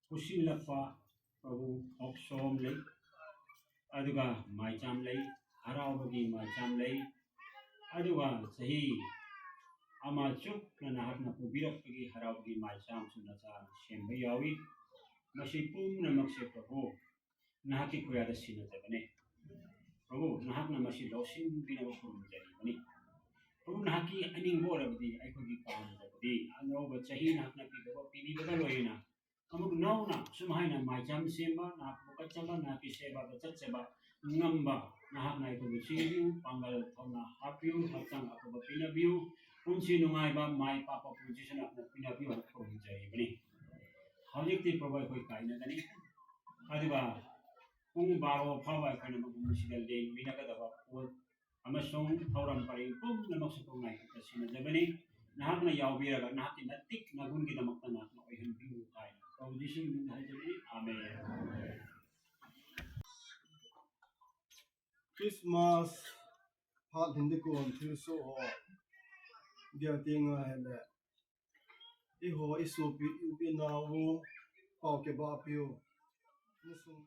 ꯄꯨꯁꯤꯜꯂꯛꯄ ꯄ꯭ꯔꯚꯨ, ꯃꯣꯛꯁꯣꯝ ꯂꯩ, ꯑꯗꯨꯒ ꯃꯥꯏꯆꯥꯝ ꯂꯩ, ꯍꯔꯥꯎꯕꯒꯤ ꯃꯥꯏꯆꯥꯝ ꯂꯩ, ꯑꯗꯨꯒ ꯆꯍꯤ ꯑꯃ ꯆꯨꯞꯅ ꯅꯍꯥꯛꯅ ꯄꯨꯕꯤꯔꯛꯄꯒꯤ ꯍꯔꯥꯎꯕꯒꯤ ꯃꯥꯏꯆꯥꯝꯁꯨ ꯅꯆꯥꯅ ꯁꯦꯝꯕ ꯌꯥꯎꯏ꯫ ꯃꯁꯤ ꯄꯨꯝꯅꯃꯛꯁꯦ ꯄ꯭ꯔꯚꯨ, ꯅꯍꯥꯛꯀꯤ ꯈꯨꯌꯥꯗ ꯁꯤꯟꯅꯖꯕꯅꯦ꯫ ꯄ꯭ꯔꯚꯨ, ꯅꯍꯥꯛꯅ ꯃꯁꯤ ꯂꯧꯁꯤꯟꯕꯤꯅꯕ ꯈꯨꯔꯨꯝꯖꯔꯤꯕꯅꯤ꯫ ꯄ꯭ꯔꯚꯨ, ꯅꯍꯥꯛꯀꯤ ꯑꯅꯤꯡꯕ ꯑꯣꯏꯔꯕꯗꯤ, ꯑꯩꯈꯣꯏꯒꯤ ꯄꯥꯝꯖꯕꯗꯤ ꯑꯅꯧꯕ ꯆꯍꯤ ꯅꯍꯥꯛꯅ ꯄꯤꯕꯤꯕ, ꯄꯤꯕꯤꯕꯒ ꯂꯣꯏꯅꯅ ꯑꯃꯨꯛ ꯅꯧꯅ ꯁꯨꯝ ꯍꯥꯏꯅ ꯃꯥꯏꯆꯥꯝ ꯁꯦꯝꯕ, ꯅꯍꯥꯛꯄꯨ ꯀꯠꯆꯕ, ꯅꯍꯥꯛꯀꯤ ꯁꯦꯕꯥꯗ ꯆꯠꯆꯕ ꯉꯝꯕ ꯅꯍꯥꯛꯅ ꯑꯩꯈꯣꯏꯕꯨ ꯆꯦꯟꯕꯤꯌꯨ, ꯄꯥꯡꯒꯜ ꯊꯧꯅꯥ ꯍꯥꯞꯄꯤꯌꯨ, ꯍꯛꯆꯥꯡ ꯑꯐꯕ ꯄꯤꯅꯕꯤꯌꯨ, ꯄꯨꯟꯁꯤ ꯅꯨꯡꯉꯥꯏꯕ, ꯃꯥꯏ ꯄꯥꯛꯄ ꯄꯨꯟꯁꯤꯁꯨ ꯅꯍꯥꯛꯅ ꯄꯤꯅꯕꯤꯌꯨ ꯍꯥꯏꯅ ꯈꯨꯔꯨꯝꯖꯔꯤꯕꯅꯤ꯫ ꯍꯧꯖꯤꯛꯇꯤ ꯄ꯭ꯔꯚꯨ ꯑꯩꯈꯣꯏ ꯀꯥꯏꯅꯒꯅꯤ, ꯑꯗꯨꯒ ꯄꯨꯡ ꯕꯥꯔꯣ ꯐꯥꯎꯕ ꯑꯩꯈꯣꯏꯅ ꯃꯐꯝ ꯑꯁꯤꯗ ꯂꯦꯡꯃꯤꯟꯅꯒꯗꯕ ꯄꯣꯠ ꯑꯃꯁꯨꯡ ꯊꯧꯔꯝ ꯄꯔꯦꯡ ꯄꯨꯝꯅꯃꯛꯁꯨ ꯄꯨꯝꯅꯃꯛꯇ ꯁꯤꯟꯅꯖꯕꯅꯤ꯫ ꯅꯍꯥꯛꯅ ꯌꯥꯎꯕꯤꯔꯒ ꯅꯍꯥꯛꯀꯤ ꯅꯇꯤꯛ ꯅꯒꯨꯟꯒꯤꯗꯃꯛꯇ ꯅꯍꯥꯛꯅ ꯑꯣꯏꯍꯟꯕꯤꯌꯨ ꯍꯥꯏꯅ ꯄ꯭ꯔꯚꯨ ꯖꯤꯁꯨꯒꯤ ꯃꯤꯡꯗ ꯍꯥꯏꯖꯕꯅꯤ꯫ ꯑꯥꯃꯦꯟ꯫ Christmas phat hin ding kon thilsoh ho dia ti ngai le. Eiho i sopi, i upi nau, pao kibah piu. Ni sung